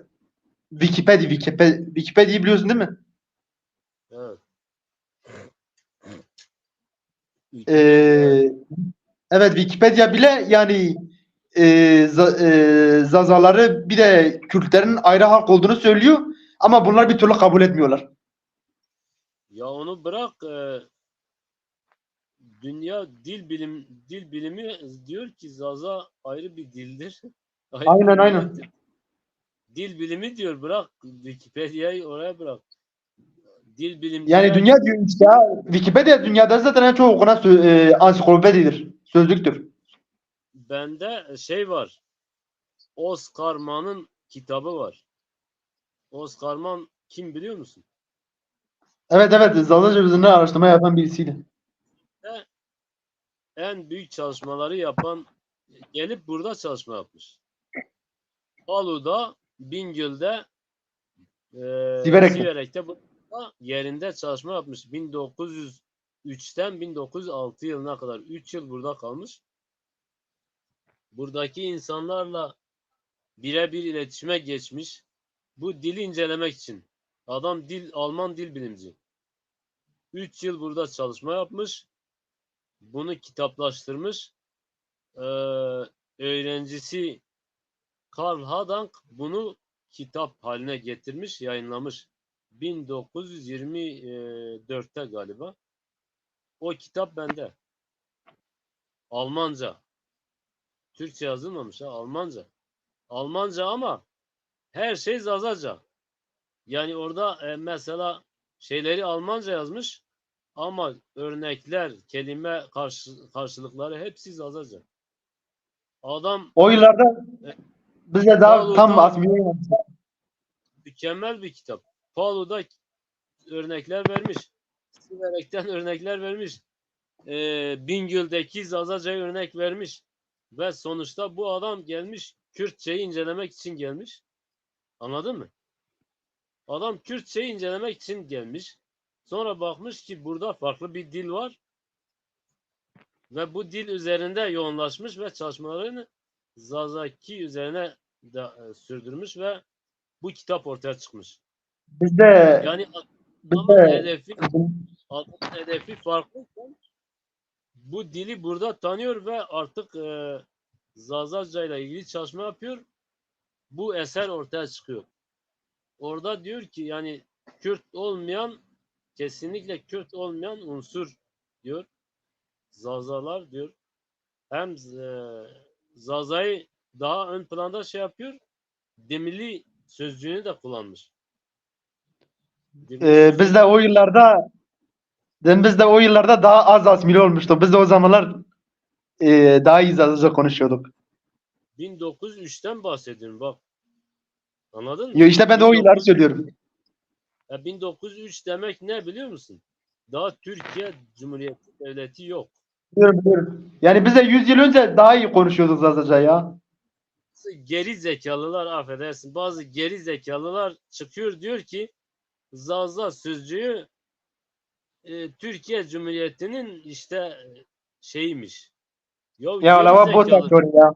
Wikipedia, Wikipedia, Wikipedia'yı biliyorsun değil mi? Evet. Ee, evet, Wikipedia bile yani e, za- e, Zazaları bir de Kürtlerin ayrı halk olduğunu söylüyor. Ama bunlar bir türlü kabul etmiyorlar. Ya onu bırak e, dünya dil bilim dil bilimi diyor ki Zaza ayrı bir dildir. Ayrı Aynen, bir aynen. millettir. Dil bilimi diyor bırak Wikipedia'yı oraya bırak. Dil bilimciler Yani dünya diyor işte ya. Wikipedia dünyada zaten en çok okunan sö- e, ansiklopedidir. Sözlüktür. Bende şey var. Oscar Mann'ın kitabı var. Oscar Mann kim biliyor musun? Evet, evet, Zazaca üzerine araştırma yapan birisiydi. En büyük çalışmaları yapan gelip burada çalışma yapmış. Palu'da, Bingöl'de, e, Siverek'te. Siverek'te bu Zaza yerinde çalışma yapmış. bin dokuz yüz üçten bin dokuz yüz altı yılına kadar üç yıl burada kalmış. Buradaki insanlarla birebir iletişime geçmiş. Bu dili incelemek için. Adam dil, Alman dil bilimci. Üç yıl burada çalışma yapmış. Bunu kitaplaştırmış. Ee, öğrencisi Karl Hadank bunu kitap haline getirmiş, yayınlamış. bin dokuz yüz yirmi dörtte galiba. O kitap bende. Almanca. Türkçe yazılmamış ha, Almanca. Almanca ama her şey Zazaca. Yani orada e, mesela şeyleri Almanca yazmış ama örnekler, kelime karşı, karşılıkları hepsi Zazaca. Adam O yıllarda e, bize daha Palu'da tam asimile olmamışlar. Mükemmel bir kitap. Palu'da örnekler vermiş. Siverek'ten örnekler vermiş. E, Bingöl'deki Zazaca'yı örnek vermiş. Ve sonuçta bu adam gelmiş, Kürtçeyi incelemek için gelmiş. Anladın mı? Adam Kürtçeyi incelemek için gelmiş. Sonra bakmış ki burada farklı bir dil var. Ve bu dil üzerinde yoğunlaşmış ve çalışmalarını Zazaki üzerine de, e, sürdürmüş ve bu kitap ortaya çıkmış. Bizde Yani adamın bizde hedefi, adamın hedefi farklıyken bu dili burada tanıyor ve artık e, Zazaca ile ilgili çalışma yapıyor. Bu eser ortaya çıkıyor. Orada diyor ki yani Kürt olmayan, kesinlikle Kürt olmayan unsur diyor. Zazalar diyor. Hem e, Zaza'yı daha ön planda şey yapıyor, Dimili sözcüğünü de kullanmış. Dimili Ee, biz de o yıllarda, biz de o yıllarda daha az asimile olmuştuk. Biz de o zamanlar e, daha iyi Zazaca konuşuyorduk. bin dokuz yüz üçten bahsediyorum bak. Anladın mı? Yo, işte ben de o yılları söylüyorum. Ya bin dokuz yüz üç demek ne biliyor musun? Daha Türkiye Cumhuriyeti devleti yok. Biliyorum, biliyorum. Yani biz de yüz yıl önce daha iyi konuşuyorduk Zazaca ya. Bazı geri zekalılar, affedersin, bazı geri zekalılar çıkıyor diyor ki Zaza sözcüğü e, Türkiye Cumhuriyeti'nin işte e, şeyiymiş. Ya Ya geri lava bota zekalı. Kore ya.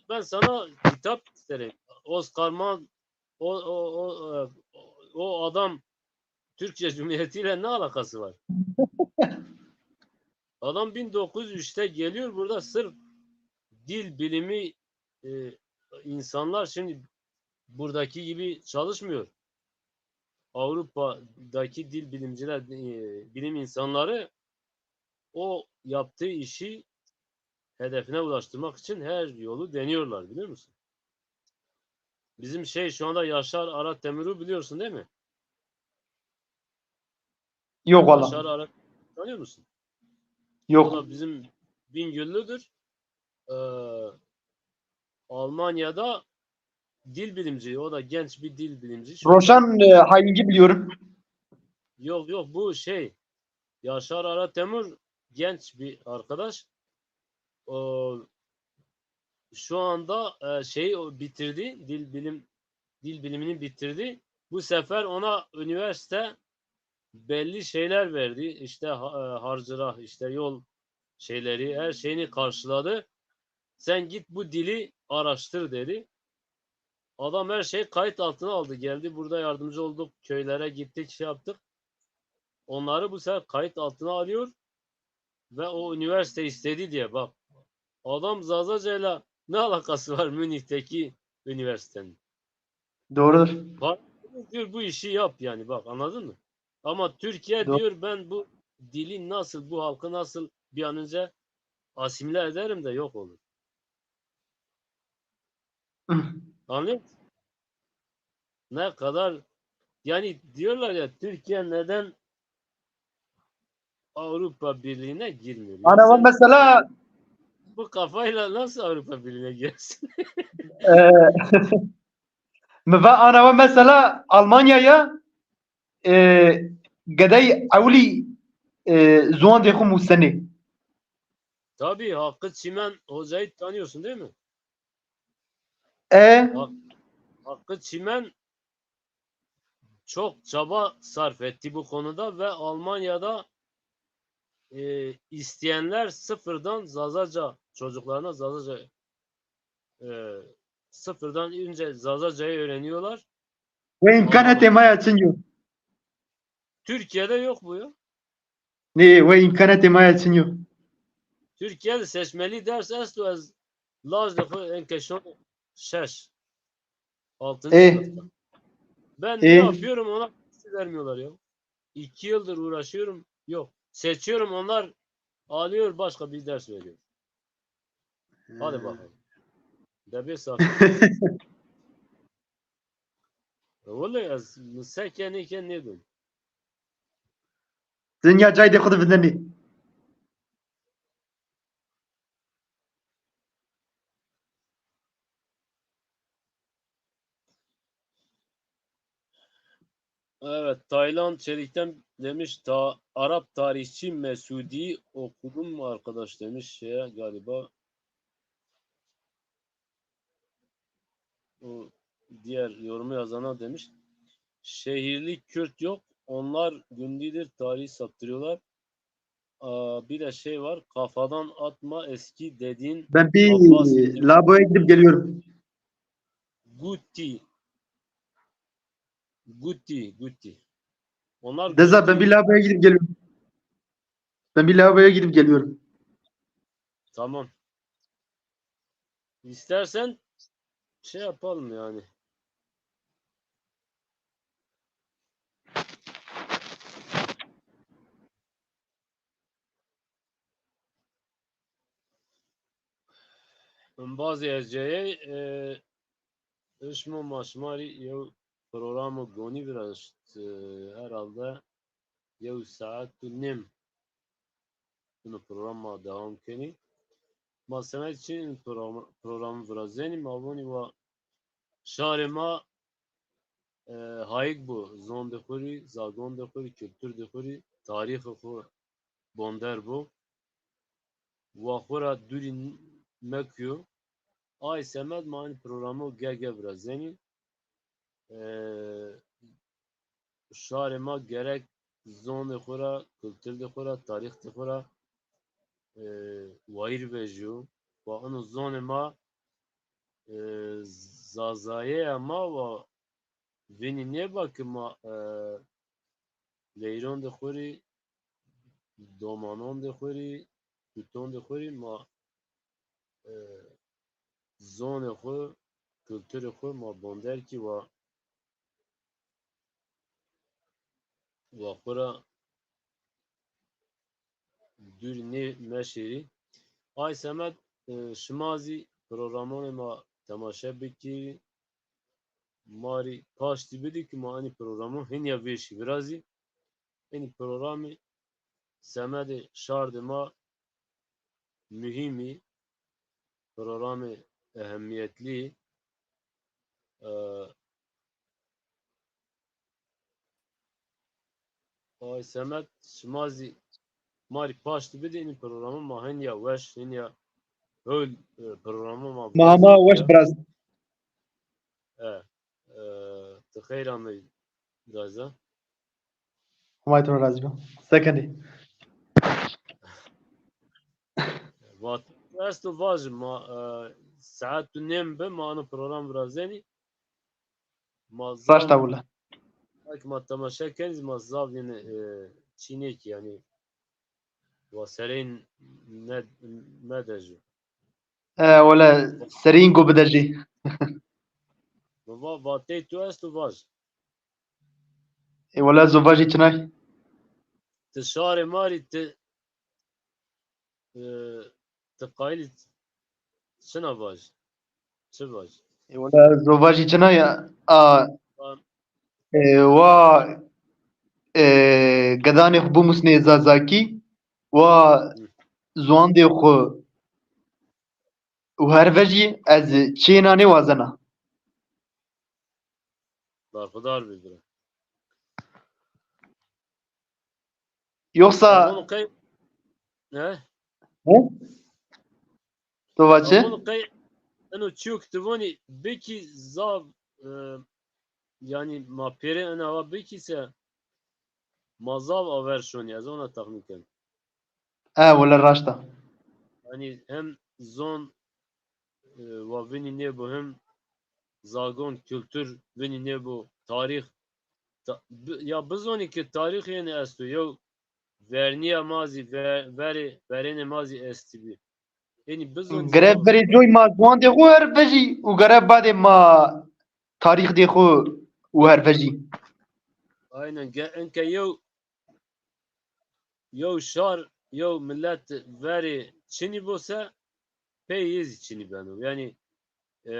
Ben sana kitap göstereyim. Oscar Man o, o, o, e, o adam Türkiye Cumhuriyeti ile ne alakası var? Adam bin dokuz yüz üçte geliyor burada sırf dil bilimi e, insanlar şimdi buradaki gibi çalışmıyor. Avrupa'daki dil bilimciler, e, bilim insanları o yaptığı işi hedefine ulaştırmak için her yolu deniyorlar, biliyor musun? Bizim şey şu anda Yaşar Arat Demir'i biliyorsun değil mi? Yok valla. Yaşar Arat tanıyor musun? Yok. O da bizim Bingöllüdür. Ee, Almanya'da dil bilimci, o da genç bir dil bilimci. Şu Roşan e, Haingi biliyorum. Yok yok, bu şey, Yaşar Ara Temur genç bir arkadaş. O şu anda e, şeyi o bitirdi, dil bilim dil bilimini bitirdi. Bu sefer ona üniversite belli şeyler verdi. İşte ha- e, harcırah, işte yol şeyleri, her şeyini karşıladı. Sen git bu dili araştır dedi. Adam her şeyi kayıt altına aldı. Geldi burada yardımcı olduk. Köylere gittik, şey yaptık. Onları bu sefer kayıt altına alıyor ve o üniversite istedi diye bak. Adam Zazaca'yla ne alakası var Münih'teki üniversitenin? Doğrudur. Bak, diyor bu işi yap yani bak, anladın mı? Ama Türkiye Doğru. diyor ben bu dili nasıl, bu halkı nasıl bir an önce asimile ederim de yok olur. Anlıyor musun? Ne kadar yani diyorlar ya Türkiye neden Avrupa Birliği'ne girmiyor? Ana Sen mesela bu kafayla nasıl Avrupa Birliği'ne girsin? e, mi va ana va mesela Almanya'ya e, gedey ewlî e, ziwandê xwu musenê. Tabii Hakkı Çimen hocayı tanıyorsun değil mi? E? Hak- Hakkı Çimen çok çaba sarf etti bu konuda ve Almanya'da e, isteyenler sıfırdan Zazaca, çocuklarına Zazaca e, sıfırdan önce Zazacayı öğreniyorlar. Ve imkanetê ma ya çin yo. Türkiye'de yok bu ya. Nê, ve imkanetê ma ya çin yo. Türkiye'de seçmeli ders esto, ez laj de xo enke şon şeş. Altıncı E. Sınıfta. Ben E. Ne yapıyorum, ona vermiyorlar ya. İki yıldır uğraşıyorum. Yok. Seçiyorum, onlar alıyor, başka bir ders veriyor. Hadi bakalım. De bir saat. Vallahi ez mi se kenê ke nêdim. Dinya cay de xo de vindenî. Evet, Taylan Çelik'ten demiş, ta, Arap tarihçi Mesudi okudum arkadaş demiş şeye galiba. O diğer yorumu yazana demiş, şehirli Kürt yok, onlar günlüdür tarihi saptırıyorlar. Aa, bir de şey var, kafadan atma eski dediğin Ben bir Abbas lavaboya gidip geliyorum. Guti. Guti, Guti. Onlar Deza, ben Guti. Bir lavaboya gidip geliyorum. Ben bir lavaboya gidip geliyorum. Tamam. İstersen şey yapalım yani. Embazê erceyey, e, şima ma şima rî yew programo gonî viraşt, e, herhalde yew saet û nêm ino program ma dewam kenî. Ma semed çi in program, programî virazenî, ma vonî wa şarê ma, e, hayik bo, zondê xo rî, zagondê xo rî, kulturdê xo rî, tarîxê xo bonder bo. Wa xo ra dûrî mekuyo. Ay semed ma in programo ge-ge virazenî. E, şarê ma gerek zonê xo ra, kulturdê xo ra, tarîxdê xo ra, e, wayîr vejîyo. Wa ino zonê ma, e, zazayeya ma wa vînî nêba ke ma, e, leyrondê xo rî, domanondê xo rî, kutondê xo rî ma, e, zonê xo, kulturê xo ma bonder kî wa, wa xo ra dûrî nê meşêrî. Ay semed, e, şima zî programonê ma temaşe bikî, ma rî paştî bidî ki ma enî programo hinya vêşî virazî. Enî programî semedê şardê ma muhîmî, programê ehemîyetlî, e, Ay semed, şima zî ma rî paştî bidî, enî programo ma hinya weş, hinya hol, e, programo ma Ma ma weş biraz. E, e, ti xeyr amey, Raza. Humay to razî bo. Sekenî. Vat esto vajim ma, e, saet tu nêm bi ma ano program virazenî. Ma Raşta zam wila. Belkî ma temaşe kenî, ma zaf yine, e, çînekî yani. Wa sereyîn ne, ne dejû. E, wele serîn go bidejî. Va, vatey tu esto vaj. E, wele ez o vajî çinay. Ti şarê ma rî ti, e, ti qayilî çina vaj? Çi vaj? E, wele ez o vajî çinay. A, e, wa, e, gedanê xo bimusnê zazakî, wa ziwandê xo û her vejî ez çêna nêwazena. Berxudar bî bira. Yoksa Bunu qey, he? He? To va çi? Bunu qey, eno çiyo ki ti vonî bikî zaf, e, yanî ma pêrê ena wa bikî se ma zaf aver şonî, ez ona texmîn ken. E, wele raşt a. Yanî hem zon, e, wa vinî nêbo, hem zagon, kultur vinî nêbo, tarîx. Ta-, bi-, ya bizonî ki tarîx yenî esto, yew vernîya ma zî, ve-, verê, verênê ma zî estîbî. Enî bizonî. Gere verê coy ma ziwandê xo her vejî û gere badê ma tarîxdê xo û her vejî. Aynen. Ge-, enke yew, yew şar, yew milet verê çinî bo se, pey yê zî çinî beno. Yanî, e,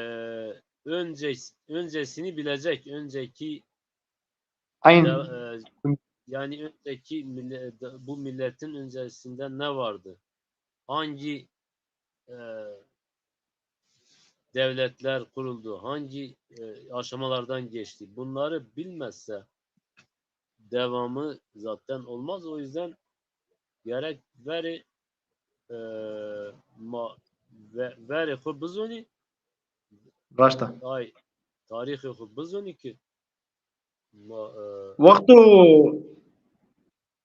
önce, öncesini bilecek, önceki Aynen. de-, e, yani önceki mille-, de-, bu milletin öncesinde ne vardı? Hangi, e, devletler kuruldu? Hangi, e, aşamalardan geçti? Bunları bilmezse devamı zaten olmaz. O yüzden gerek verê, e, ma, ve-, verê xo bizonî. Raşt a. Ay, tarîxê xo bizonî ki ma, e, Wexto,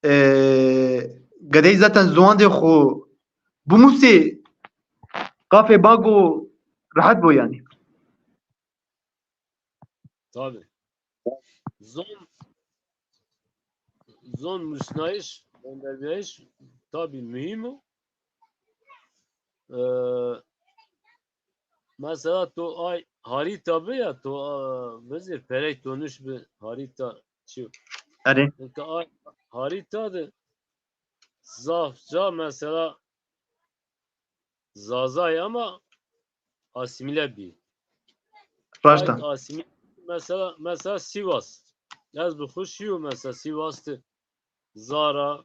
e, gedey zaten ziwandê xo bimusê, qafê bago rehet bo yanî. Tabii. Zon, zon musnayış, gönderbiyayış tabii mühim o. Ee, mesela to ay harita bi ya, to, a, vezir perey tonuş bi harita çi. Erê. Enka ay harita de zafça mesela Zazay ama asimile bî. Raşt Ay a. asimile, mesela, mesela Sivas. Ez bi xo şîyo mesela Sivas de Zara,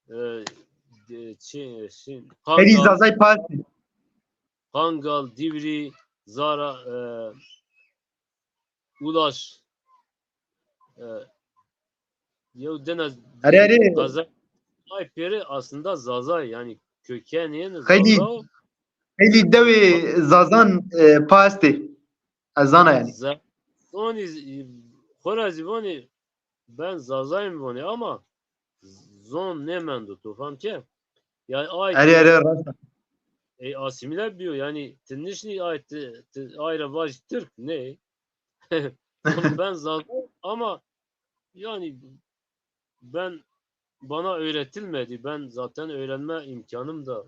e, de, çi, şin, Herî Kangal, Zazay pastî. Kangal, Divri, Zara, e, Ulaş, e, yew dene Erê, erê. Zaza, ay pêrê aslında Zazay, yani kökeni yeni Xeylî, Zaza o. Xeylî dewê Zazan, e, pastê. Ez zana yanî. Za-, sonî z-, xora zî vonî ben Zazayım vonî ama zon nêmendo, to fam ke? Yani ay Erê, erê, raşt a. E, asimile biyo. Yani ti nişnî ay, ti, ti, ay ra vaj Türk ne? Ben Zaza ama yani ben, bana öğretilmedi. Ben zaten öğrenme imkanım da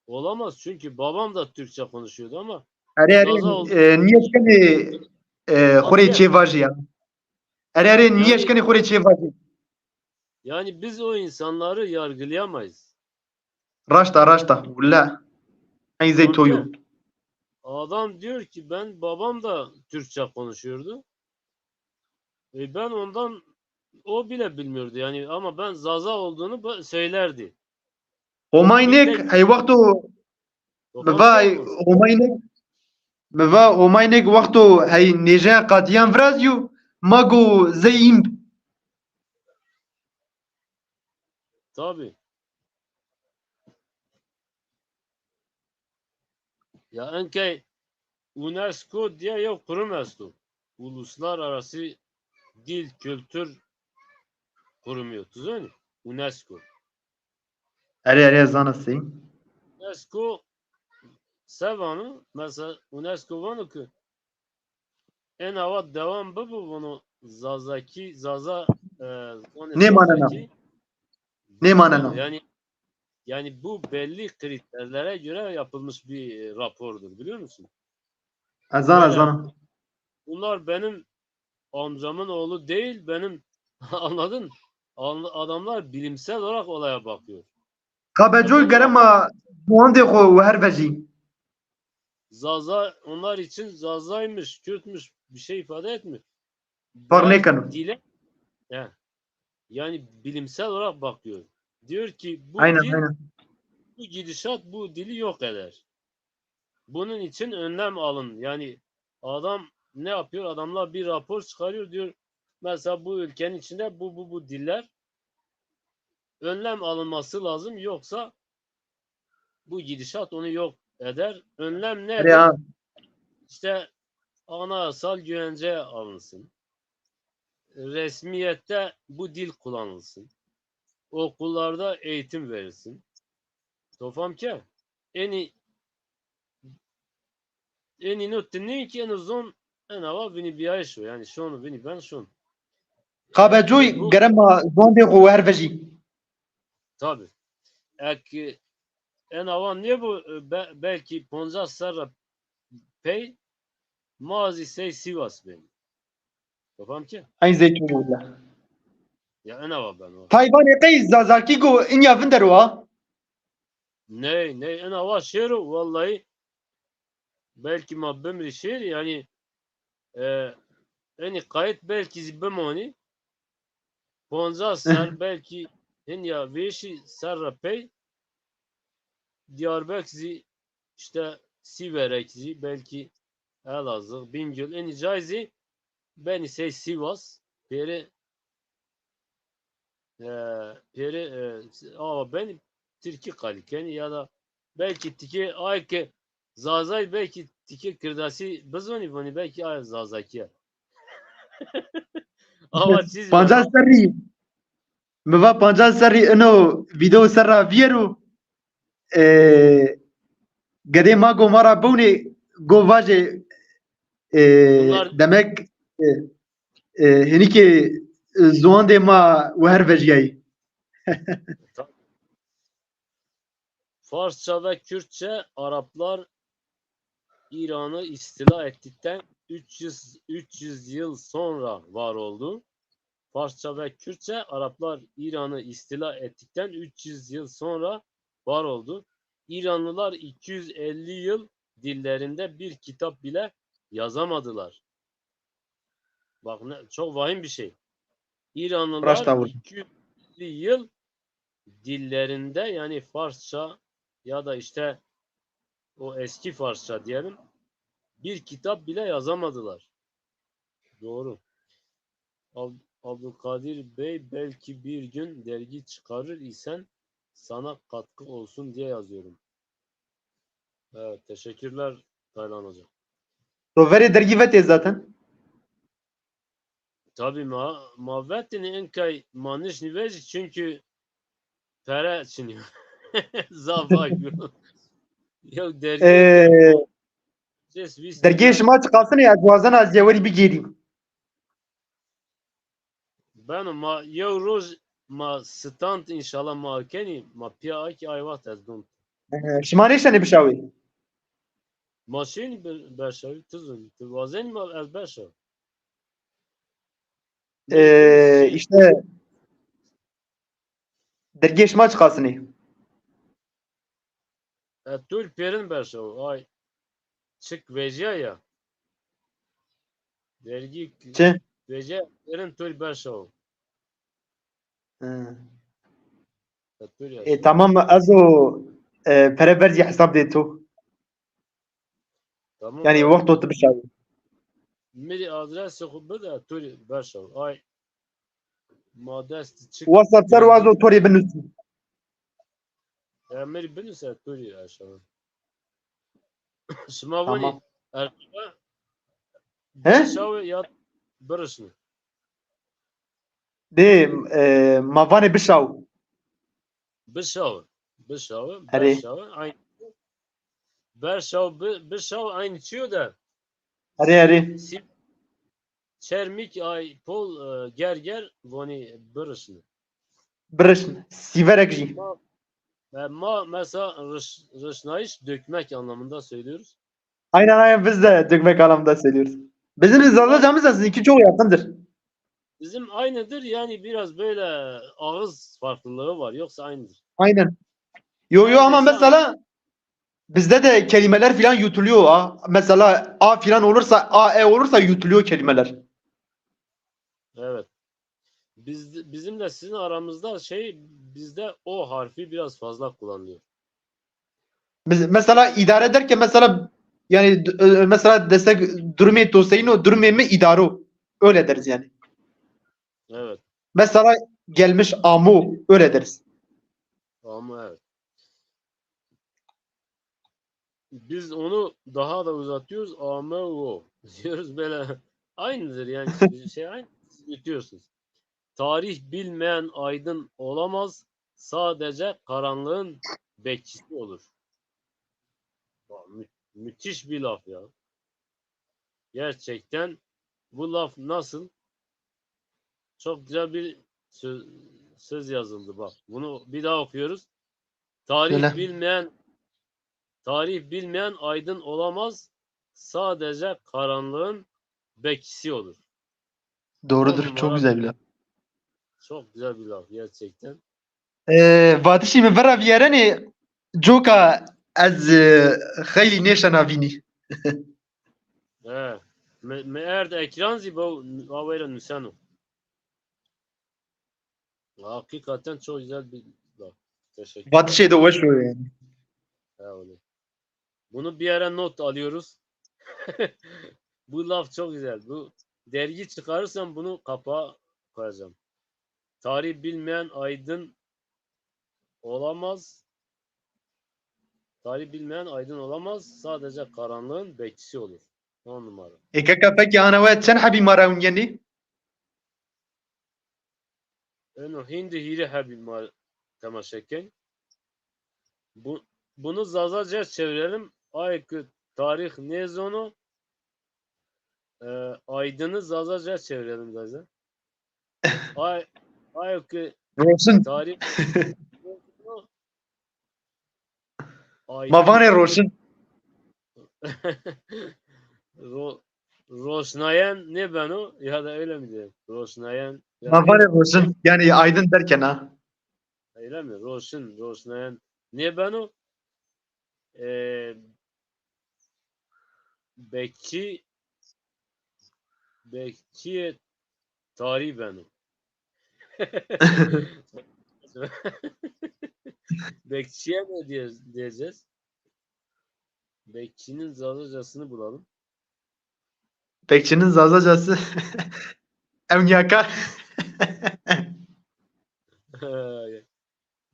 olamaz. Çünkü babam da Türkçe konuşuyordu ama Erê, Zaza oldu. erê, e, nîyeşkenê, e, xo rê çêvajî ya. Erê, erê, Yani- nîyeşkenê xo rê çêvajî. Yani biz o insanları yargılayamayız. Raşt a, raşt a. Willa. Ey zey to yo. Adam diyor ki ben, babam da Türkçe konuşuyordu. E, ben ondan, o bile bilmiyordu yani, ama ben Zaza olduğunu ba-, söylerdi. Homaynek hey wexto mi va Homaynek, mi va Homaynek wexto hey nêje qatiyan virazîyo, ma go zey îmb. Tabii. Ya enkey UNESCO diye yew kurum esto. Uluslararası Dil Kültür Kurumu yo. Tu zonî? UNESCO. Erê, erê, zana sey. UNESCO se vano? Mesela UNESCO vano ki en awa devam bibo, bunu Zazaki, Zaza, e, zonê Nêmanena. Zazaki. Nêmanena. Yani, yani bu belli kriterlere göre yapılmış bir, e, rapordur, biliyor musun? Ez zana, ez Böyle zana. Bunlar benim amcamın oğlu değil, benim, anladın? Anla-, adamlar bilimsel olarak olaya bakıyor. Kabecoy gere ma ziwandê xo û her vejî. Zaza, onlar için Zazaymış, Kürtmüş bir şey ifade etmiyor. Fark Biraz nêkeno. Dile, he. Yani bilimsel olarak bakıyor. Diyor ki bu Aynen, dil, aynen. Bu gidişat bu dili yok eder. Bunun için önlem alın. Yani adam ne yapıyor? Adamlar bir rapor çıkarıyor, diyor mesela bu ülkenin içinde bu, bu, bu diller, önlem alınması lazım, yoksa bu gidişat onu yok eder. Önlem nedir? Ya. İşte anayasal güvence alınsın. resmiyette bu dil kullanılsın. Okullarda eğitim verilsin. To fam ke? Enî, enî no ti nî ki eno zon ena wa vinî bîyayîş o. Yanî şon vinî ben şon. Qabecoy. E, bu gere ma zondê xo wer vejî. Tabi. Ek, ena wa nêbo, e, be-, belkî poncas serra pey ma zî sey Sîwas benî. To fam ke? Eyn zey to willa. Ya ena wa beno. Tay vanê qey Zazakî go inya vindero a? Ney, ney, ena wa şêro, wellahî belkî ma bimrî şêrî, yanî, e, enî qayît belkî zî bimonî. Poncas ser, belkî hinya vêşî serra pey Diyarbek zî, işte Sîverek zî, belkî Elazığ, Bingöl, enî cay zî benî sey Sîwas, pêrê, e, pêrê, e, awa benî tirkî qalî kenî ya da belkî tikê ay ke Zazay belkî tikê kirdasî bizonî vonî belkî ay Zazakî ya. Awa çî zî pancas serrî. Mi va pancas serrî ino vîdeo serra vîyero. E, gedê ma go ma ra biwnê, go vajê, e, demek, e, e, hinîkê, e, ziwandê ma wer vejîyayî. Farsça ve Kürtçe Araplar İran'ı istila ettikten üç yüz, üç yüz yıl sonra var oldu. Farsça ve Kürtçe Araplar İran'ı istila ettikten üç yüz yıl sonra var oldu. İranlılar iki yüz elli yıl dillerinde bir kitap bile yazamadılar. Bak ne, çok vahim bir şey. İranlılar iki yüz elli yıl dillerinde, yani Farsça ya da işte o eski Farsça diyelim, bir kitap bile yazamadılar. Doğru. Ab-, Abdülkadir Bey, belki bir gün dergi çıkarır isen sana katkı olsun diye yazıyorum. Evet, teşekkürler Taylan Hocam. To verê dergî vetê zaten. Tabii ma, ma vetêne, inkay ma nişnî vejî, çünkü pere çinî yo. Zaf vak yo. Yew dergî. Ee, dergê şima çiqasine ya, ez wazena ez yewerî bigêrî. Beno, ma yew roj ma stand înşallah ma kenî, ma pîya akî ay wext ez don. Ee, şima nêşenê bişawê? Ma şênî be-, berşawî, ti zonî, ti wazenî ma ez berşaw. Ee, işte dergê şima çiqasine? E, tur pêrin berşaw. Ay, çik vejîya ya. Dergî çi? Vejîya pêrin tur berşaw. Hı. E, tur ya. E, tamam, ez o, e, pere berzî hesab dê to. Tamam. Yanî wexto tu bişawî. Mi rê adresê xo bide, tu rê berşaw. Ay, ma dest çik. WhatsApp ser wazo to rê binusî. Ya mi rê binuse, tu rê aşağı. Şima vanî erkebe. He? Bişawe ya birişne. Dê, e, ma vanê bişaw. Bişaw. Bişaw. Erê. Berşaw. Aynı. Berşaw, bi-, bişaw aynı çiyo de. Erê, erê. Si-, Çermik, ay, pol, e, ger ger, vonî birişne. Birişne. Sîverek jî. Ma, e, ma mesela rış-, rişnayış dökmek anlamında söylüyoruz. Aynen, aynen, biz de dökmek anlamında söylüyoruz. Bizim Zazacamız da sizinki çok yakındır. Bizim aynıdır, yani biraz böyle ağız farklılığı var, yoksa aynıdır. Aynen. Yo, yo, ama mesela bizde de kelimeler filan yutuluyor ha. Mesela a filan olursa, a e olursa yutuluyor kelimeler. Evet. Biz, bizimle sizin aramızda şey, bizde o harfi biraz fazla kullanılıyor. Biz, mesela idare derken mesela yani d-, e, mesela desek durumê to seyîn o, durumê mi îdaro. Öyle deriz yani. Evet. Mesela gelmiş amo, öyle deriz. Amo, evet. Biz onu daha da uzatıyoruz. A M O diyoruz böyle. Aynıdır yani. Bir şey aynı. Yutuyorsunuz. Tarih bilmeyen aydın olamaz, sadece karanlığın bekçisi olur. Mü- müthiş bir laf ya. Gerçekten bu laf nasıl? Çok güzel bir söz, söz yazıldı bak. Bunu bir daha okuyoruz. Tarih Söyle. bilmeyen tarih bilmeyen aydın olamaz. Sadece karanlığın bekçisi olur. Doğrudur, On çok numara. Güzel bir laf. Çok güzel bir laf gerçekten. E, vatişî mi vera vîyerenê coka ez, e, xeylî nêşena vînî. He. Mi, mi erd ekran zî bo aweyra nuseno. Hakikaten çok güzel bir laf. Teşekkür ederim. Vatişê de weş o yani. Sağ olun. Bunu bir yere not alıyoruz. Bu laf çok güzel. Bu dergi çıkarırsam bunu kapağa koyacağım. Tarih bilmeyen aydın olamaz. Tarih bilmeyen aydın olamaz. Sadece karanlığın bekçisi olur. On numara. E kaka, peki ana we çend hebî ma ra ewnîyenî? Eno hindi hîrê hebî ma temaşe ken. Bu, bunu Zazaca çevirelim. Ay ki tarih nêzono, e, aydını Zazaca çevirelim Zaza. Ay, ay ki Roşin. Tarih Ay. Ma vanê roşin. Ro-, roşnayen nêbeno ya da öyle mi diyelim? Roşnayen ya Ma da vanê roşin. Yani aydın derken ha. Öyle mi? Roşin, roşnayen nêbeno. Ee, bekçi, bekçiyê tarî beno. Bekçiye ne diye-, diyeceğiz? Bekçinin Zazacasını bulalım. Bekçinin Zazacası. Ewnîyaka.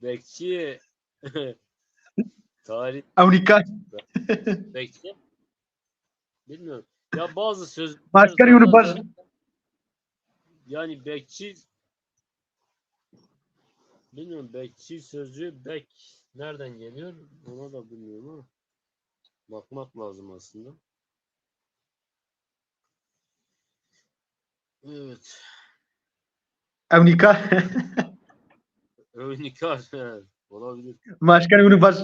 Bekçi tarih Ewnîka. Bekçi. Bilmiyorum. Ya bazı söz Başka yönü baş. Yani bekçi, bilmiyorum, bekçi sözcüğü bek nereden geliyor? Ona da bilmiyorum ama bakmak lazım aslında. Evet. Ewnîka. Ewnîka, evet, olabilir. Başka yönü baş.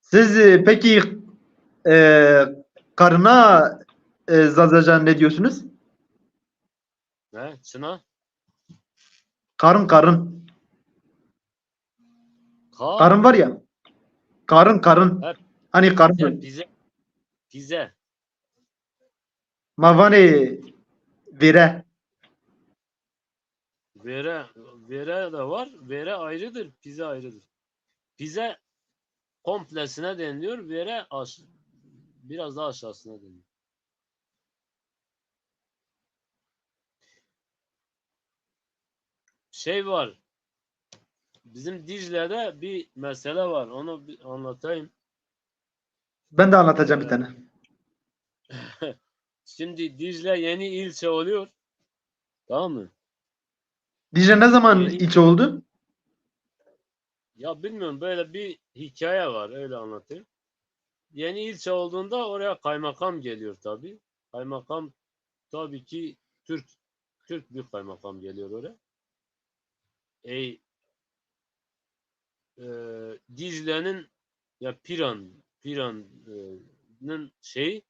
Siz, e, peki, e, karına, e, Zazaca ne diyorsunuz? Ne? Çına? Karın, karın. Kar? Karın var ya. Karın, karın. He, hani karın. Pize, pize. Pize. Ma vanê vêre. Vêre, vêre de var. Vêre ayrıdır, pize ayrıdır. Pize komplesine deniliyor. Vêre aş-, biraz daha aşağısına deniliyor. Şey var. Bizim Dicle'de bir mesele var. Onu bir anlatayım. Ben de anlatacağım bir tane. Şimdi Dicle yeni ilçe oluyor. Tamam mı? Dicle ne zaman Yeni ilçe oldu? Ya bilmiyorum, böyle bir hikaye var, öyle anlatayım. Yeni ilçe olduğunda oraya kaymakam geliyor tabii. Kaymakam tabii ki Türk, Türk bir kaymakam geliyor oraya. E, e, Dicle'nin ya Piran, Piran'ın şeyi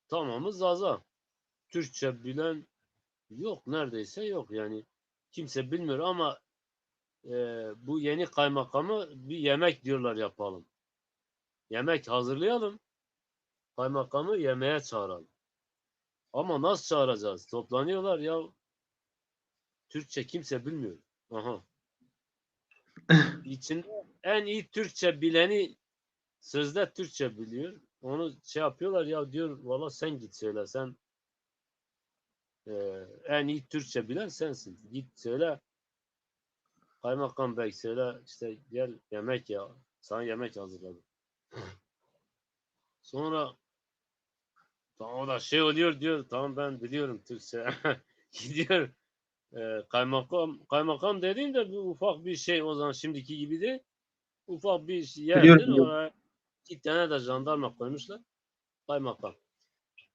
tamamı Zaza. Türkçe bilen yok, neredeyse yok yani. Kimse bilmiyor ama, e, bu yeni kaymakamı bir yemek diyorlar yapalım. Yemek hazırlayalım. Kaymakamı yemeğe çağıralım. Ama nasıl çağıracağız? Toplanıyorlar ya. Türkçe kimse bilmiyor. Aha. İçinde en iyi Türkçe bileni, sözde Türkçe biliyor. Onu şey yapıyorlar ya, diyor, "Valla sen git söyle, sen, e, en iyi Türkçe bilen sensin. Git söyle." Kaymakam bey söyle işte gel yemek ya. Sana yemek hazırladım. Sonra tamam, o da şey oluyor diyor. Tamam, ben biliyorum Türkçe. Gidiyor. E, kaymakam, kaymakam dediğim de bir ufak bir şey, o zaman şimdiki gibi değil. Ufak bir yerdir. Biliyorum, biliyorum. Oraya iki tane de jandarma koymuşlar. Kaymakam.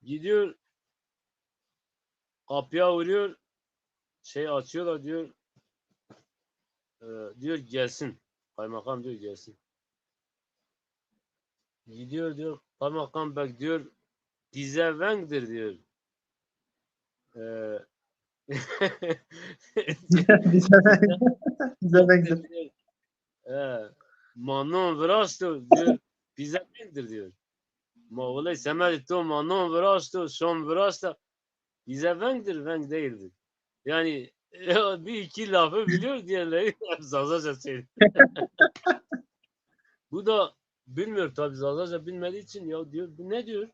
Gidiyor, kapıya vuruyor. Şey açıyorlar diyor. E, diyor gelsin. Kaymakam diyor gelsin. Gidiyor diyor. Kaymakam bey diyor. Bize vengdir diyor. E, Bize veng-, bize vengdir. E, ma non viraşto diyor. Bize vengdir diyor. Ma wele semedê to ma non viraşto, şon viraşta. Bize vengdir, veng değildir. Yani bir iki lafı biliyor, diğerleri hep Zazaca söylüyor. Bu da bilmiyor tabii, Zazaca bilmediği için, ya diyor, bu ne diyor?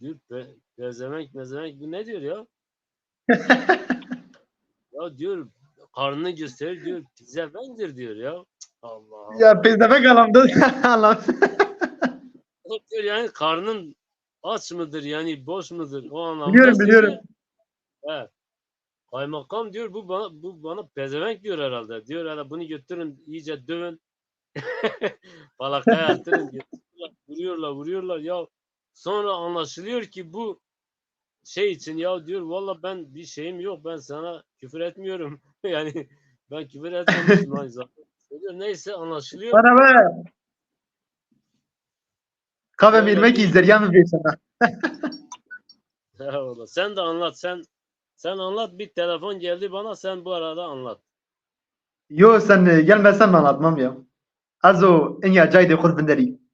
Diyor, pe pezevenk mezevenk bu ne diyor ya? Ya diyor, karnını gösterir diyor, bize vengdir diyor ya. Allah Allah. Ya pezevenk anlamda anlam. O diyor yani karnın aç mıdır yani, boş mudur, o anlamda söylüyor. Biliyorum, biliyorum. He. Kaymakam diyor bu bana, bu bana pezevenk diyor herhalde. Diyor herhalde bunu götürün iyice dövün. Falakaya attırın. Götürüyorlar, vuruyorlar, vuruyorlar. Ya sonra anlaşılıyor ki bu şey için, ya diyor valla ben bir şeyim yok, ben sana küfür etmiyorum. Yani ben küfür etmemiştim aynı zamanda. Söylüyor, neyse, anlaşılıyor. Bana ver. Kahve vermek izler ya mı bir sana? Eyvallah. Sen de anlat. Sen sen anlat. Bir telefon geldi bana. Sen bu arada anlat. Yo, sen, e, gelmesen anlatmam ya. Ez o en ya cayde xud binderî.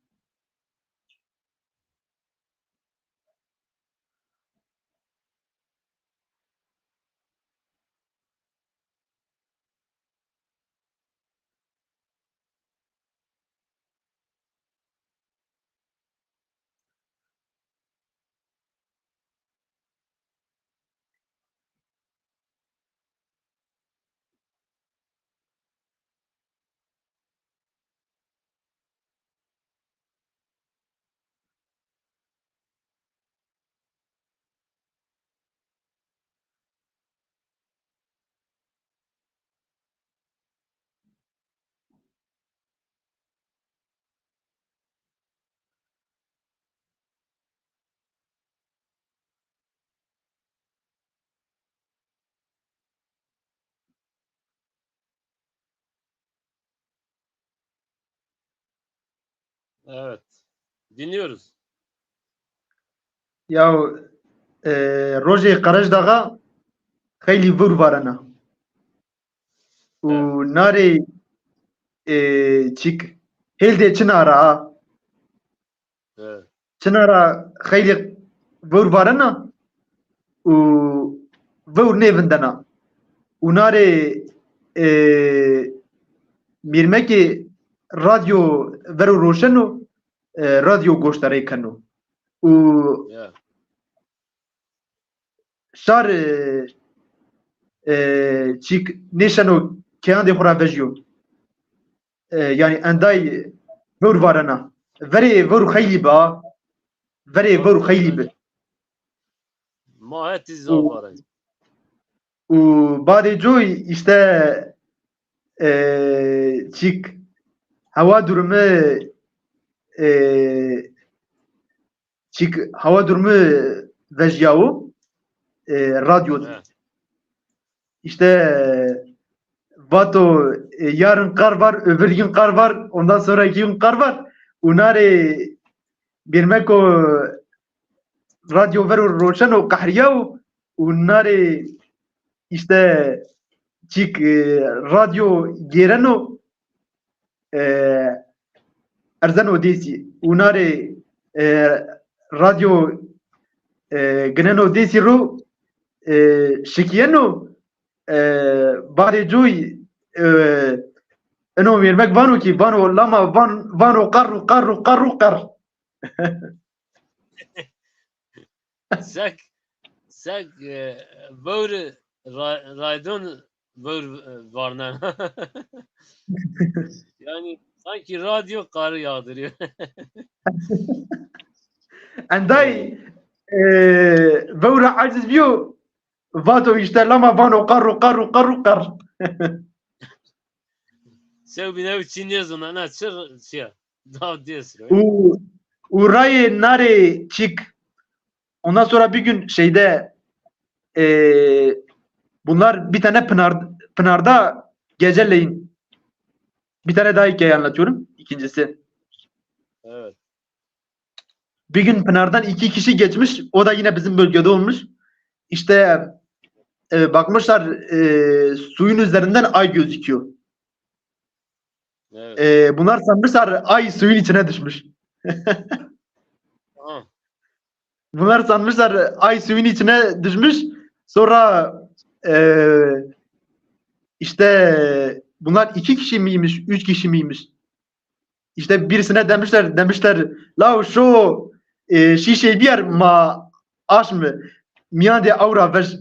Evet. Dinliyoruz. Ya, e, rojê Qerejdaxa xeylî vur varena. Û narê, e, çik hêldê çina ra ha. Çina ra xeylî vewr varena û vewr nêvindena. Û narê, e, mêrmekê radyo vero roşeno, e, radyo goşdarey keno. Û şar, e, e, çîk nêşeno keyandê xo ra vejîyo. E, yanî enday vewr varena. Verê vewr xeylî bi ha. Verê vewr xeylî bi. Ma hetî zaf varey. Û badê coy îşte, e, çîk hewa durumî, e, çîk hewa durumî vejîyawo, e, radyo de. Îşte vato, e, yarın kar var, öbür gün kar var, ondan sonraki gün kar var. Û narê mêrmeko radyo vero roşeno qehrîyawo û narê îşte çîk, e, radyo gêreno, e, erzeno dêsî. Û narê, e, radyo, e, gineno dêsî ro, e, şikîyeno, e, badê coy, e, ino mêrmek vano kî, vano lama van, vano qarr û qarr û qarr û qarr. Sek, sek, e, vewri ra-, raydon vewr, e, varnen. Yani sanki radyo karı yağdırıyor. Enday e, vewra aciz biyo, vato işte lama vano qarru qarru qarru qar. Sew bine çi nêzona, na çi çi ya. Daha diyorsun. U, u rayê narê çik. Ondan sonra bir gün şeyde e, bunlar bir tane pınar, pınarda geceleyin, bir tane daha hikaye anlatıyorum. İkincisi. Evet. Bir gün pınardan iki kişi geçmiş. O da yine bizim bölgede olmuş. İşte e, bakmışlar e, suyun üzerinden ay gözüküyor. Evet. E, bunlar sanmışlar ay suyun içine düşmüş. Aha. Bunlar sanmışlar ay suyun içine düşmüş. Sonra e, işte bunlar iki kişi miymiş, üç kişi miymiş? İşte birisine demişler, demişler, "La şu e, şişe bir yer ma aş mı? Miyan de avra ver."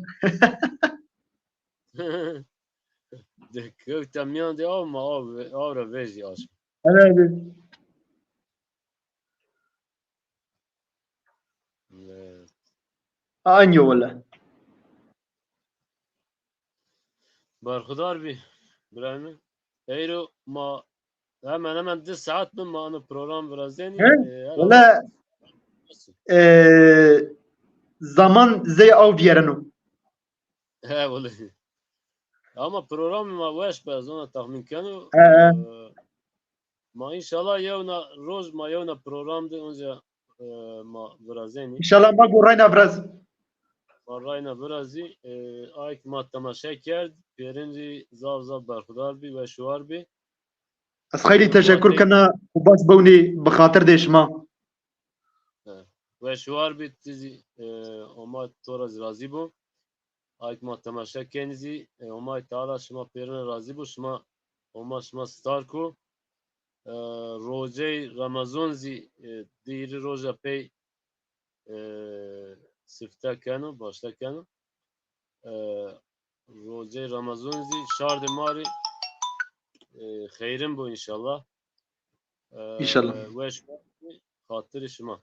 De kewta miyan de aw ma aw, aw ra vejî aşm. Evet, evet. Evet. Aynı öyle. Berxudar bî, birayê mi. Eyro ma hemen hemen di saet bi ma ano program virazenî. He? E, her Wala e, zaman zey aw viyereno. He, wele. Ama programê ma weş be, ez ona tahmin keno. He, he. E, ma înşallah yewna roj ma yewna program de onca e, ma virazenî. İnşallah ma gorayna biraz. Ma rayna virazî. E, ay ki ma temaşe kerd, pêrin zî zaf zaf berxudar bî, weş û war bî. Ez xeylî teşekkür kena û bas bewnî bi xatir de şima. Weş û war bî, ti zî e, Homa to ra zî razî bo. Ay ki ma temaşe kenî zî, e, Homay Teala şima pêrine razî bo, şima Homa şima star ko. E, rocey Remezon zî e, di hîrî roja pey e, sifte keno, başte keno. E, rocey Remezon zî şardê ma rê e, xeyrin bo înşallah. E, Înşallah. Weş xatirê şima.